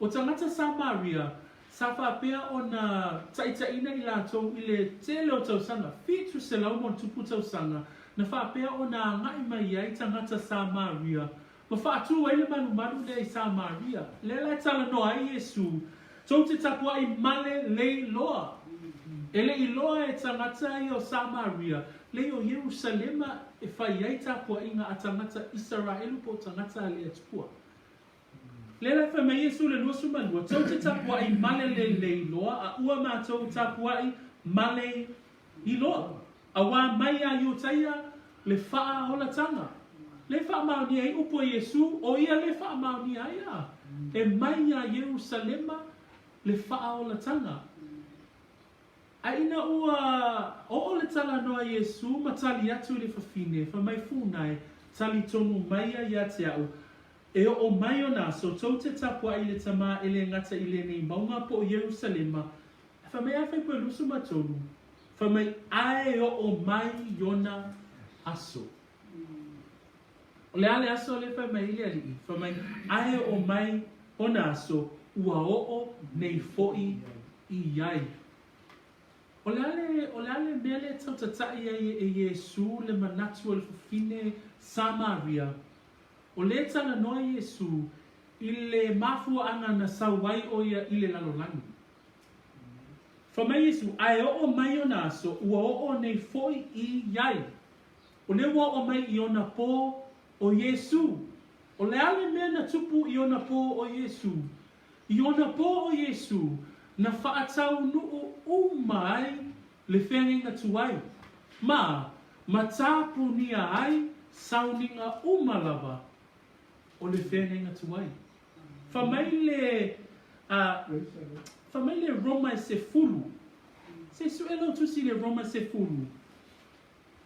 O tagata Samaria, sa faapea ona taitaiina i latou i le tele o tausaga, 700 ma tausaga, na faapea ona agai mai ai tagata Samaria ma faatu ai le malumalu lea i Samaria. Lea la e talanoa ai Iesu, tou te tapuai ma le leiloa. E le iloa e tagata ia o Samaria, lei o Ierusalema e fai ai tapuaiga a tagata Isaraelu po o tagata a le Atua. Lea la e fai mai Iesu le 22, tou te tapuai ma le le leiloa, a ua matou tapuai ma le iloa. Auā mai iā Iutaia le faaolatanga. Le faamaonia ai upu a Iesu, o ia le faamaonia ai a, e mai iā Ierusalema le faaolatanga. A ina ua oo le talanoa a Iesu ma tali atu i le fafine, fai mai Funae, Talitonu mai ia ia te a'u, e oo mai ona aso, tou te tapuai i le Tamā e le gata i lenei mauga po o Ierusalema, a fai mai a fai koe 23, fai mai ae oo mai ona aso. O le a le aso lea fai mai ai le Alii? Fai mai, ae oo mai ona aso, ua oo nei foi i ai. O le a le, o le a le mea lea e tautataʻi ai e Iesū le manatu o le fafine Samaria? O lea e talanoa Iesū i le mafuaaga na sau ai o ia i le lalolagi. Fai mai Iesū, ae oo mai ona aso, ua oo nei foi i ai. O lea ua oo mai i ona pō o Iesū. O le a le mea na tupu i ona pō o Iesū? I ona pō o Iesū, na faataunuu uma ai le feagaiga tuai, ma ma tapunia ai sauniga uma lava o le feagaiga tuai. Fai mai le, a, fai mai le Roma e sefulu. Se sue lau tusi i le Roma sefulu.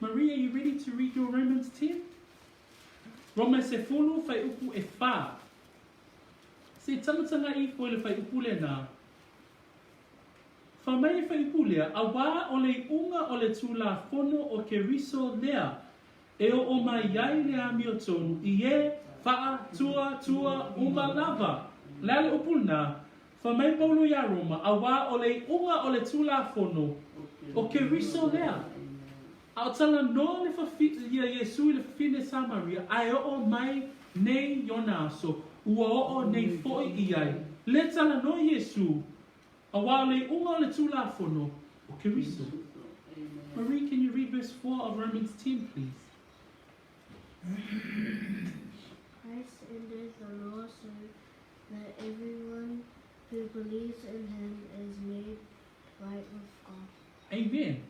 Maria, you ready to read your Romans 10? Roma e sefulu, fuaiupu e fa. Se tagataga ifo i le fuaiupu lenā. Fai mai le fuaiupu lea, auā o le iuga o le Tulafono o Keriso lea e oo mai ai le amiotonu i e faatuatua uma lava. O le a le upu lenā? Fai mai Paulo iā Roma, auā o le iuga o le Tulafono o Keriso lea. A o talanoa le fafi, ia Iesu i le fafine Samaria, ae oo mai nei i ona aso, ua oo nei foi i ai. Le talanoa Iesu, auā o le iuga o le Tulafono o Keriso. Marie, can you read verse 4 of Romans 10, please? Christ ended the law so that everyone who believes in him is made right with God. Amen.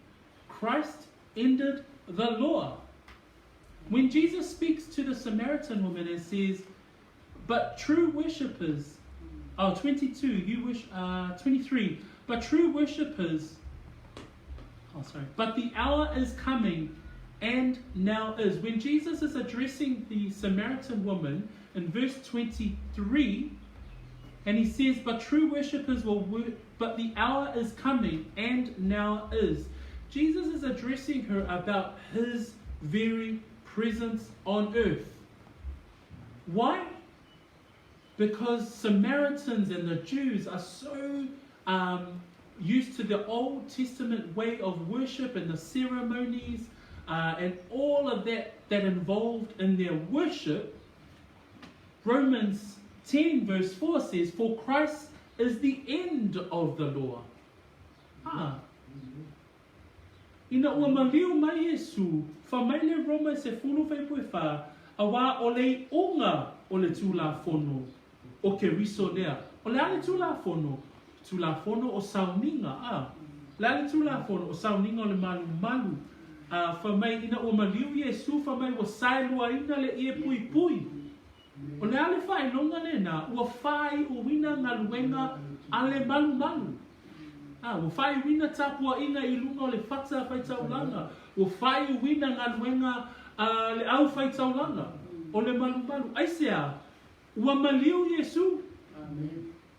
Christ ended the law. When Jesus speaks to the Samaritan woman and says, But true worshippers, oh, 22, you wish, 23, but true worshippers, oh, sorry, but the hour is coming and now is. When Jesus is addressing the Samaritan woman in verse 23, and he says, But true worshippers will wor- but the hour is coming and now is. Jesus is addressing her about his very presence on earth. Why? Because Samaritans and the Jews are so um, used to the Old Testament way of worship and the ceremonies uh, and all of that that involved in their worship. Romans 10 verse 4 says, For Christ is the end of the law. Ah. Ina ua maliu mai Iesu, fai mai le Roma e sefulu fuaiupu e fa, auā o le iuga o le Tulafono o Keriso lea. O le a le Tulafono? Tulafono o sauniga, a. O le a le Tulafono? O sauniga o le malumalu. A, fai mai, ina ua maliu Iesu, fai mai ua saeluaina le ie puipui. O le a le faailoga lenā? Ua faaiuina galuega a le malumalu. A, ua faaiuina tapuaiga i luga o le fata faitaulaga. Ua faaiuina galuega a le au faitaulaga o le malumalu. Aisea? Ua maliu Iesū.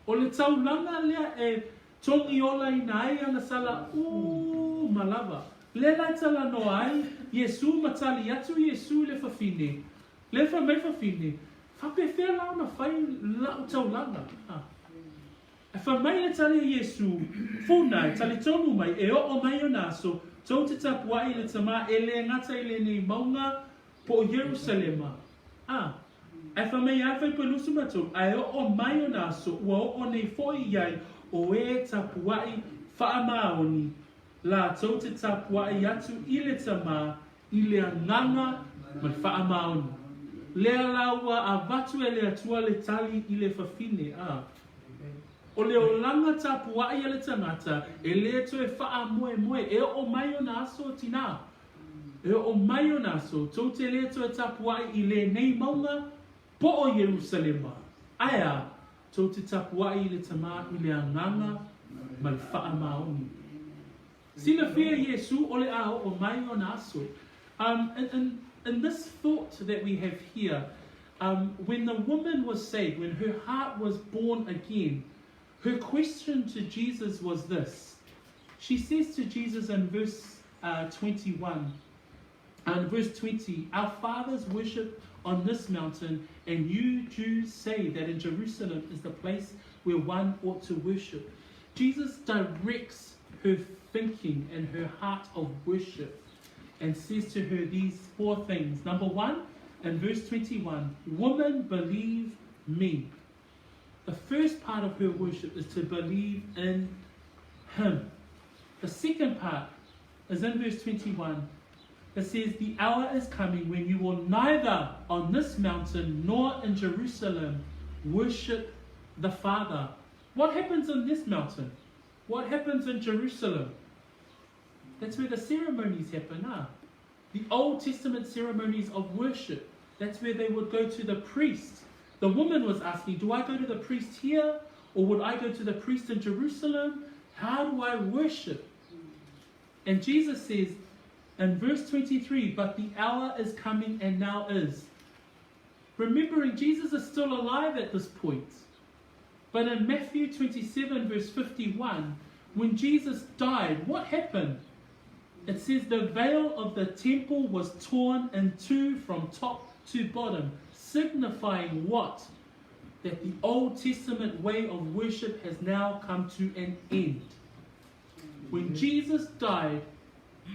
O le taulaga lea e togiolaina ai ana sala uma lava. Lea la e talanoa ai Iesū ma tali atu Iesū i le fafine. Lea fai mai le fafine, Faapefea la ona fai la'u taulaga? A. Ae fai mai le tali a Iesū, Funa, e talitonu mai, e oo mai ona aso, tou te tapuai i le Tama e le gata i lenei mauga po o Ierusalema. A. Ae fai mai a le 23, Ae oo mai ona aso ua oo nei foi i ai o e tapuai faamaoni, latou te tapuai atu i le Tama i le agaga ma le faamaoni. Lea la ua avatu e le Atua le tali i le fafine, a. O le olaga tapuai a le tagata e le toe faamoemoe e oo mai ona aso tinā. E oo mai ona aso, tou te le toe tapuai i lenei mauga po o Ierusalema. Ae a? Tou te tapuai i le Tama i le agaga ma le faamaoni. Silafia Iesu o le a oo mai ona aso. Um, in, in, in this thought that we have here, when the woman was saved, when her heart was born again, her question to Jesus was this. She says to Jesus in verse 21, and verse 20, Our fathers worship on this mountain, and you Jews say that in Jerusalem is the place where one ought to worship. Jesus directs her thinking and her heart of worship and says to her these four things. Number one, in verse 21, Woman, believe me. The first part of her worship is to believe in him. The second part is in verse 21. It says, The hour is coming when you will neither on this mountain nor in Jerusalem worship the Father. What happens on this mountain? What happens in Jerusalem? That's where the ceremonies happen, ah. The Old Testament ceremonies of worship. That's where they would go to the priest. The woman was asking, Do I go to the priest here or would I go to the priest in Jerusalem? How do I worship? And Jesus says in verse 23, But the hour is coming and now is. Remembering Jesus is still alive at this point. But in Matthew 27, verse 51, when Jesus died, what happened? It says the veil of the temple was torn in two from top to bottom, signifying what? That the Old Testament way of worship has now come to an end. When Jesus died,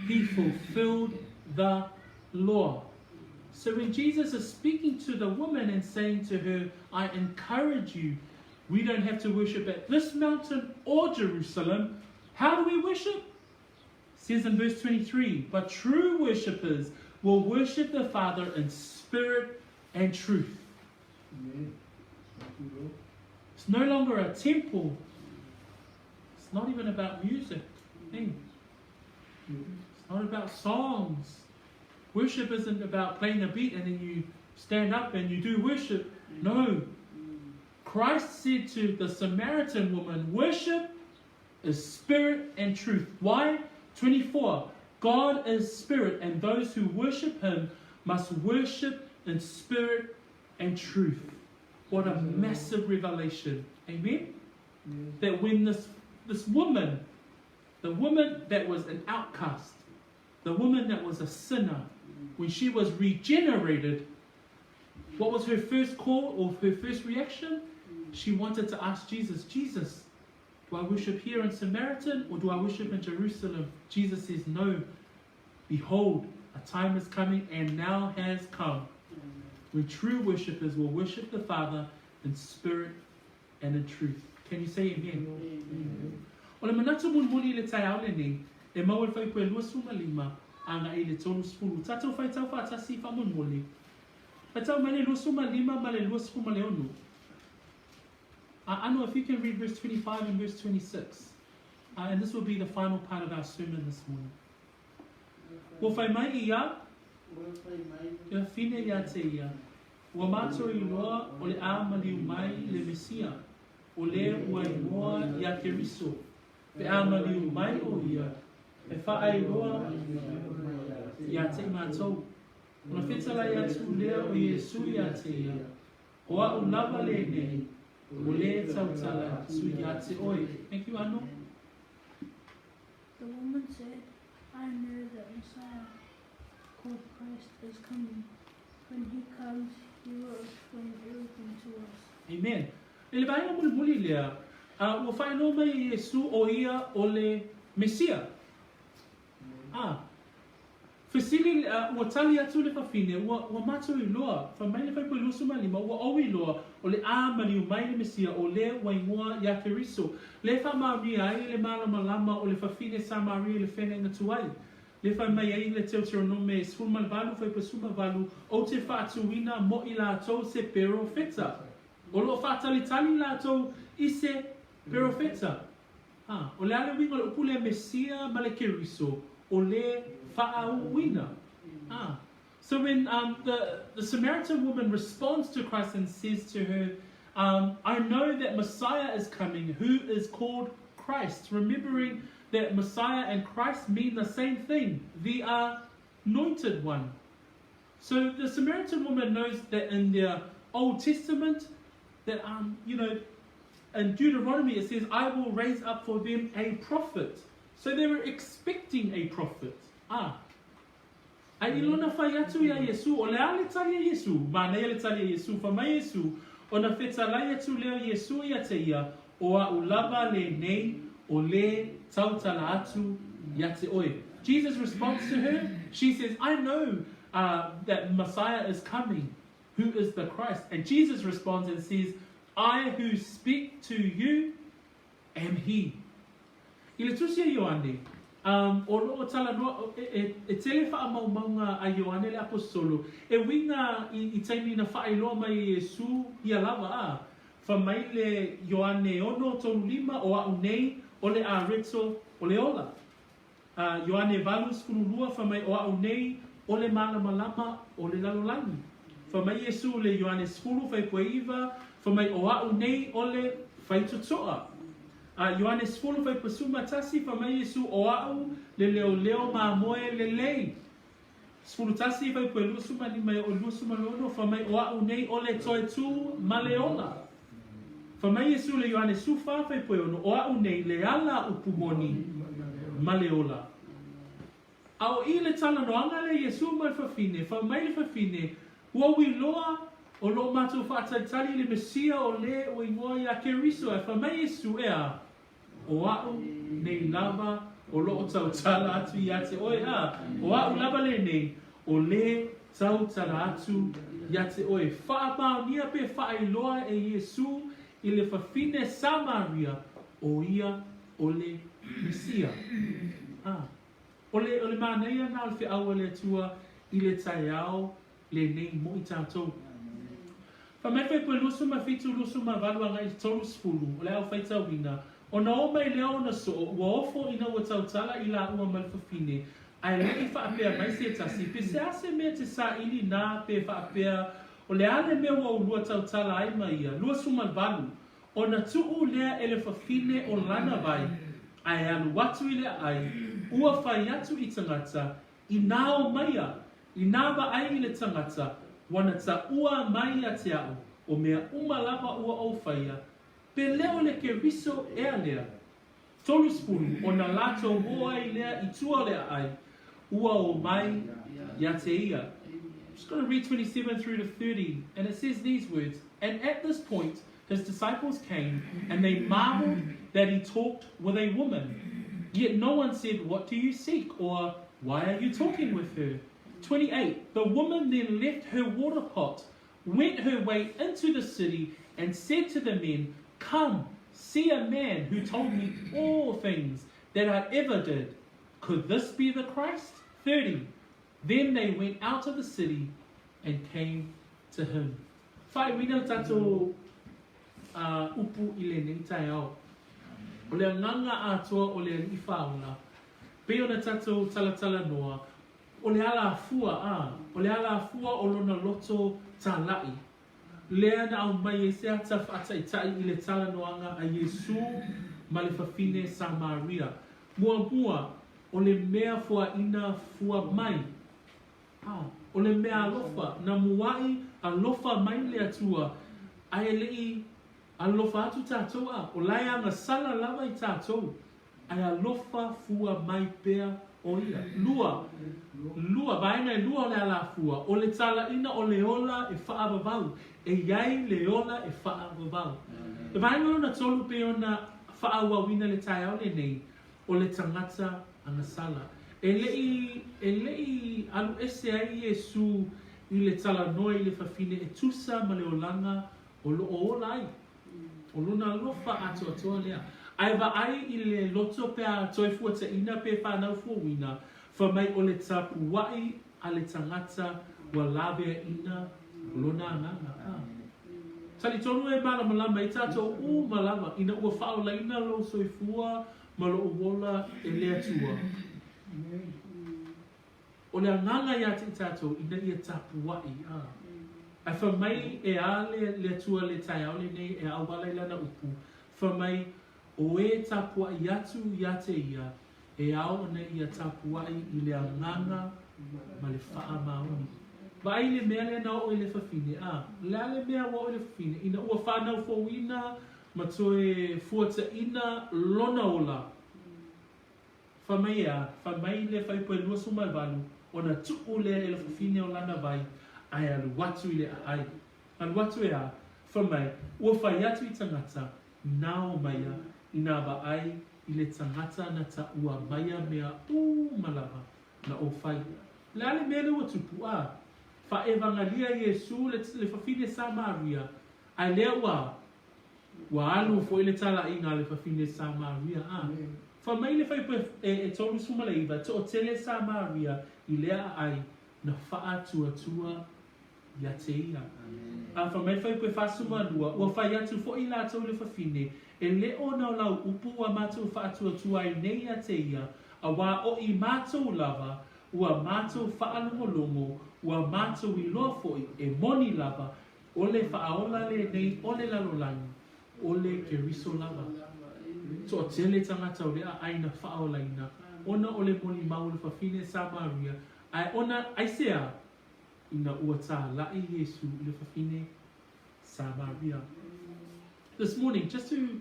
he fulfilled the law. So when Jesus is speaking to the woman and saying to her, I encourage you, we don't have to worship at this mountain or Jerusalem. How do we worship? It says in verse 23, but true worshippers will worship the Father in spirit and truth. Amen. Thank you, Lord. It's no longer a temple. It's not even about music. Eh? It's not about songs. Worship isn't about playing a beat and then you stand up and you do worship. No. Christ said to the Samaritan woman, worship is spirit and truth. Why? 24. God is spirit, and those who worship him must worship in spirit and truth. What a massive revelation. Amen? That when this, this woman, the woman that was an outcast, the woman that was a sinner, when she was regenerated, what was her first call or her first reaction? She wanted to ask Jesus, Jesus, do I worship here in Samaritan or do I worship in Jerusalem? Jesus says, No. Behold, a time is coming and now has come when true worshippers will worship the Father in spirit and in truth. Can you say amen? Amen. O le manatu mulimuli i le taeao lenei, e maua i le fuaiupu e 25 agai i le 30. Tatou faitau faatasi faamolemole. Faitau mai le 25 ma le 26. Ano, if you can read verse 25 and verse 26. And this will be the final part of our sermon this morning. Ua fai mai ia, Ua fai mai le fafine ia te ia, Ua matou iloa o le a maliu mai le Mesia, o le ua igoa ia Keriso, pe a maliu mai o ia, e faailoa ia te i matou. Ona fetalai atu lea o Iesu ia te ia. O a'u lava lenei, o lē tautala atu iā te oe. Thank you, Ano. The woman said, I know that Messiah, called Christ, is coming. When he comes, he will explain everything to us. Amen. I le vaega mulimuli lea, a ua faailoa mai e Iesu o ia o le Mesia. A, fesili, a, ua tali atu le fafine, ua, ua matou iloa, fai mai le Faipule 25, ua ou iloa, o le a maliu mai le Mesia, o le ua igoa ia Keriso, le faamaonia ai le malamalama o le fafine Samaria i le feagaiga tuai. Le fai mai ai le Teuteronome 18 fuaipu 18, Ou te faatuina mo i latou se perofeta. O lo o faatalitali latou i se perofeta. A, o le a le uiga o le upu lea Mesia ma le Keriso, o le faauuina. A, so when um, the, the Samaritan woman responds to Christ and says to her, um, I know that Messiah is coming, who is called Christ, remembering that Messiah and Christ mean the same thing, the anointed one. So the Samaritan woman knows that in their Old Testament, that, um, you know, in Deuteronomy it says, I will raise up for them a prophet. So they were expecting a prophet. Ah. Ae i lona fai atu iā Iesū, O le a le tali a Iesū? Manaia le tali a Iesū, fai mai Iesū, Ona fetalai atu lea o Iesū ia te ia, O a'u lava lenei, o le tautala atu ia te oe. Jesus responds to her, she says, I know uh, that Messiah is coming, who is the Christ. And Jesus responds and says, I who speak to you am he. I le tusi a Ioane, um, o loo talanoa, e, e, e tele faamaumauga a Ioane le Aposetolo, e uiga i, i taimi na faailoa mai e Iesu ia lava, a, fa mai le Ioane 6, 3, 5, o a'u nei, o le areto o le ola. A, Ioane 8, 12, fa mai o a'u nei, o le malamalama o le lalolagi. Fa mai Iesu le Ioane 10, fuaipu 9, fa mai o a'u nei o le faitotoa. A, Ioane 10, fuaipu 11, fa mai Iesu o a'u le leoleo mamoe lelei. 11, fuaipu 25 e oo i 26, fa mai o a'u nei o le toe tu ma le ola. Fa mai Iesu le Ioane 14, fuaipu 6, o a'u nei le ala upu moni ma le ola. A o i le talanoaga lea Iesu ma le fafine, fa mai le fafine, Ua ou iloa, o loo matou faatalitali i le Mesia o le ua igoa ia Keriso, ae fa mai Iesu, Ea, o a'u nei lava o loo tautala atu ia te oe, a, o a'u lava lenei, o le tautala atu ia te oe. Faamaonia pe faailoa e Iesu i le fafine Samaria, o ia o le Mesia. A. O le, o le manaia na o le feau a le Atua i le taeao lenei mo i tatou. Fai mai fuaipue 27, 28 agai i le 30, o le au faitauina, ona o mai lea ona soo, ua ofo ina ua tautala i laua ma le fafine, ae le i faapea mai se tasi, pe se a se mea te saili na pe faapea, o le a le mea ua ulua tautala ai ma ia, 28, Ona tuu lea e le fafine o lana vai, ae alu atu i le aai, ua fai atu i tagata, Inā o maia, inā vaai i le tagata, ua na taua mai ia te a'u, o mea uma lava ua ou faia, pe le o le Keriso ea lea? 30 ona latou o ai lea i tua o le aai, ua o mai ia te ia. I'm just going to read 27 through to 30, and it says these words, And at this point his disciples came, and they marveled that he talked with a woman. Yet no one said, What do you seek? or Why are you talking with her? 28 The woman then left her water pot, went her way into the city, and said to the men, Come, see a man who told me all things that I ever did. Could this be the Christ? 30 Then they went out of the city and came to him. Faaiuina le tatou upu i lenei taeao. O le agaga atoa o le Alii Faaola, pei ona tatou talatalanoa, o le alafua, a, o le alafua o lona loto tālaʻi, lea na aumai ai se ata faataitai i le talanoaga a Iesū ma le fafine Samaria. Muamua, o le mea fuaina fua mai, a, o le mea alofa, na muaʻi alofa mai le Atua. Ae le i alofa atu tatou a o la e agasala lava i tatou, ae alofa fua mai pea o Ia. Lua, lua, vaega e lua o le alafua, o le talaiina o le ola e faavavau. E i ai le ola e faavavau. Le vaega lona tolu pei ona faaauauina le taeao lenei, o le tagata agasala. E le i, e le i alu ese ai Iesū i le talanoa i le fafine e tusa ma le olaga o lo o ola ai. O lona alofa atoatoa lea. Ae vaai i le loto pe a toe fuataina pe fanau fuauina, fai mai o le tapuai a le tagata ua laveaina lona agaga. A. Talitonu e malamalama ai tatou uma lava ina ua faaolaina lou soifua ma lou ola e le Atua. O le agaga ia te i tatou ina ia tapuai, a. Ae fai mai e a le, le Atua le taeao lenei e auala i lana upu, fai mai, O e tapuai atu ia te ia, e ao ona ia tapuai i le agaga ma le faamaoni. Vaai i le mea lea na oo i le fafine, a. O le a le mea ua oo i le fafine? Ina ua fanau fouina ma toe fuataina lona ola. Fai mai e a? Fai mai le fuaiupu e 28, ona tuu lea e le fafine o lana vai, ae alu atu i le aai. Alu atu e a? Fai mai, ua fai atu i tagata, nao maia, inā vaai i le tagata na taua maia mea uma lava na ou fai. O le a le mea lea ua tupu? A. Faaevagalia Iesū le, le fafine Samaria, ae lea ua Ua alu foi le talaiga a le fafine Samaria, a. Fai mai le fuaiupu e 39, toatele Samaria i lea aai na faatuatua ia te ia. A fai mai le fuaiupu e 42, ua fai atu foi latou i le fafine, e le o na o lau upu ua matou faatuatua ai nei ia te ia, auā o i matou lava, ua matou faalogologo, ua matou iloa foi, e moni lava, O le faaola lenei o le lalolagi, o le Keriso lava. Toatele tagata o le aai na faaolaina, ona o le molimau o le fafine Samaria, ae ona aisea? Ina ua tālaʻi Iesu i le fafine Samaria. This morning, just to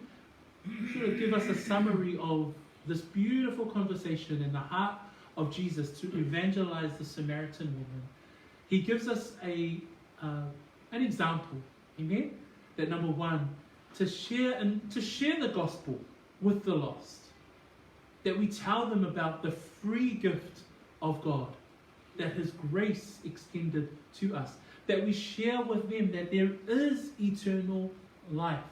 sort of give us a summary of this beautiful conversation and the heart of Jesus to evangelize the Samaritan woman, he gives us a uh, an example, amen? That number one, to share and to share the gospel with the lost. That we tell them about the free gift of God, that His grace extended to us. That we share with them that there is eternal life.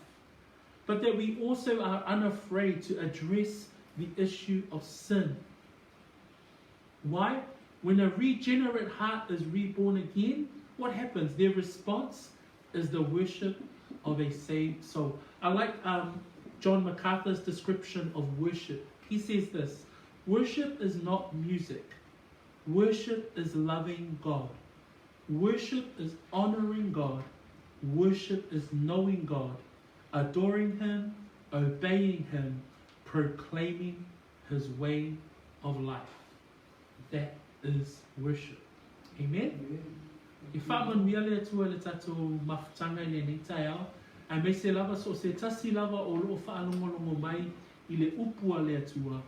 But that we also are unafraid to address the issue of sin. Why? When a regenerate heart is reborn again, what happens? Their response is the worship of a saved soul. I like um, John MacArthur's description of worship. He says this Worship is not music, worship is loving God. Worship is honoring God. Worship is knowing God, adoring Him, obeying Him, proclaiming His way of life. That is worship. Amen? E faamanuia le Atua i le tatou mafutaga i lenei taeao, aemaise lava so o se tasi lava o lo o faalogologo mai i le upu a le Atua,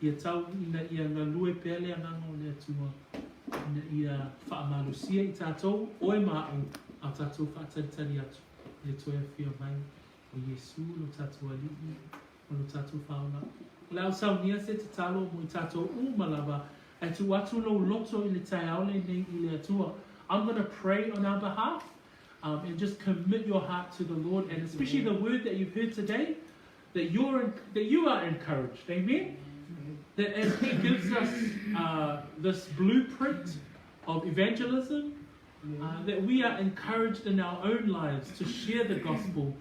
ia tau ina ia galue pea le agaga o le Atua, ina ia faamalosia i tatou, oe ma aʻu, a tatou faatalitali atu i le toe afio mai o Iesu lo tatou Alii ma lo tatou Faaola. O le a ou saunia se tatalo mo i tatou uma lava, ae tuu atu lou loto i le taeao lenei i le Atua. I'm going to pray on our behalf um, and just commit your heart to the Lord and especially the word that you've heard today, that, you're, that you are encouraged. Amen? That as He gives us uh, this blueprint of evangelism, uh, that we are encouraged in our own lives to share the gospel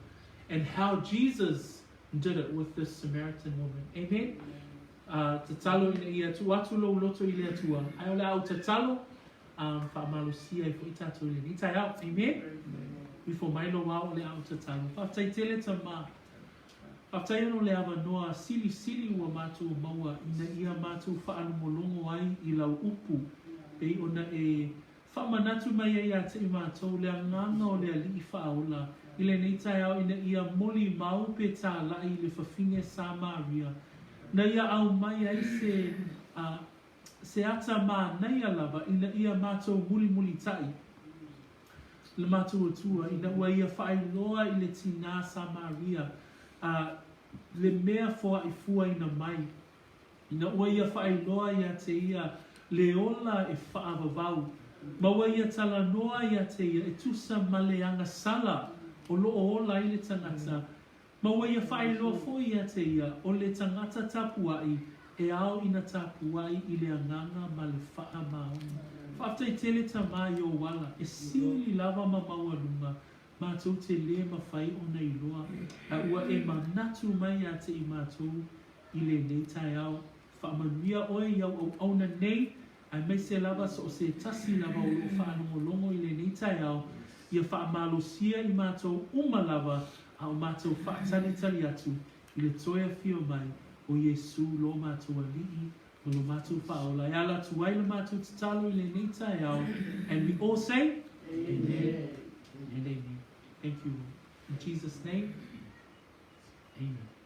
and how Jesus did it with this Samaritan woman. Amen? Uh, tatalo ina ia tuu atu lou loto i le Atua. Ae o le a ou tatalo, um, faamalosia ai foi tatou i lenei taeao. Amen? Ifo mai lou ao o le a ou tatalo. Faafetai tele Tama. Faafetai ona o le avanoa silisili ua matou maua ina ia matou faalogologo ai i lau upu, pei ona e. Faamanatu mai ai ia te i matou le agaga o le Alii Faaola i lenei taeao ina ia molimau pe tāla'i i le fafine Samaria na ia aumai ai se a se ata manaia lava ina ia matou mulimulita'i le matou Atua ina ua ia faailoa i le tinā Samaria a le mea foa'ifuaina mai Ina ua ia faailoa ia te ia le ola e faavavau, ma ua ia talanoa ia te ia e tusa ma le agasala o lo o ola ai le tagata, ma ua ia faailoa foi ia te ia o le tagata tapua'i e ao ina tapua'i i le agaga ma le faamaoni. Faafetai tele Tamā i ou ala, e sili lava ma maualuga, matou te lē mafai ona iloa, a ua e manatu mai ia te i matou i lenei taeao. Faamanuia oe i au auauna nei, aemaise lava so o se tasi lava o lo o faalogologo i lenei taeao, ia faamalosia i matou uma lava a o matou faatalitali atu i le toe afio mai o Iesu lo matou Alii ma lo matou Faaola e ala atu ai le matou tatalo i lenei taeao. And we all say, Amen. And amen. Thank you, Lord. In Jesus' name, amen.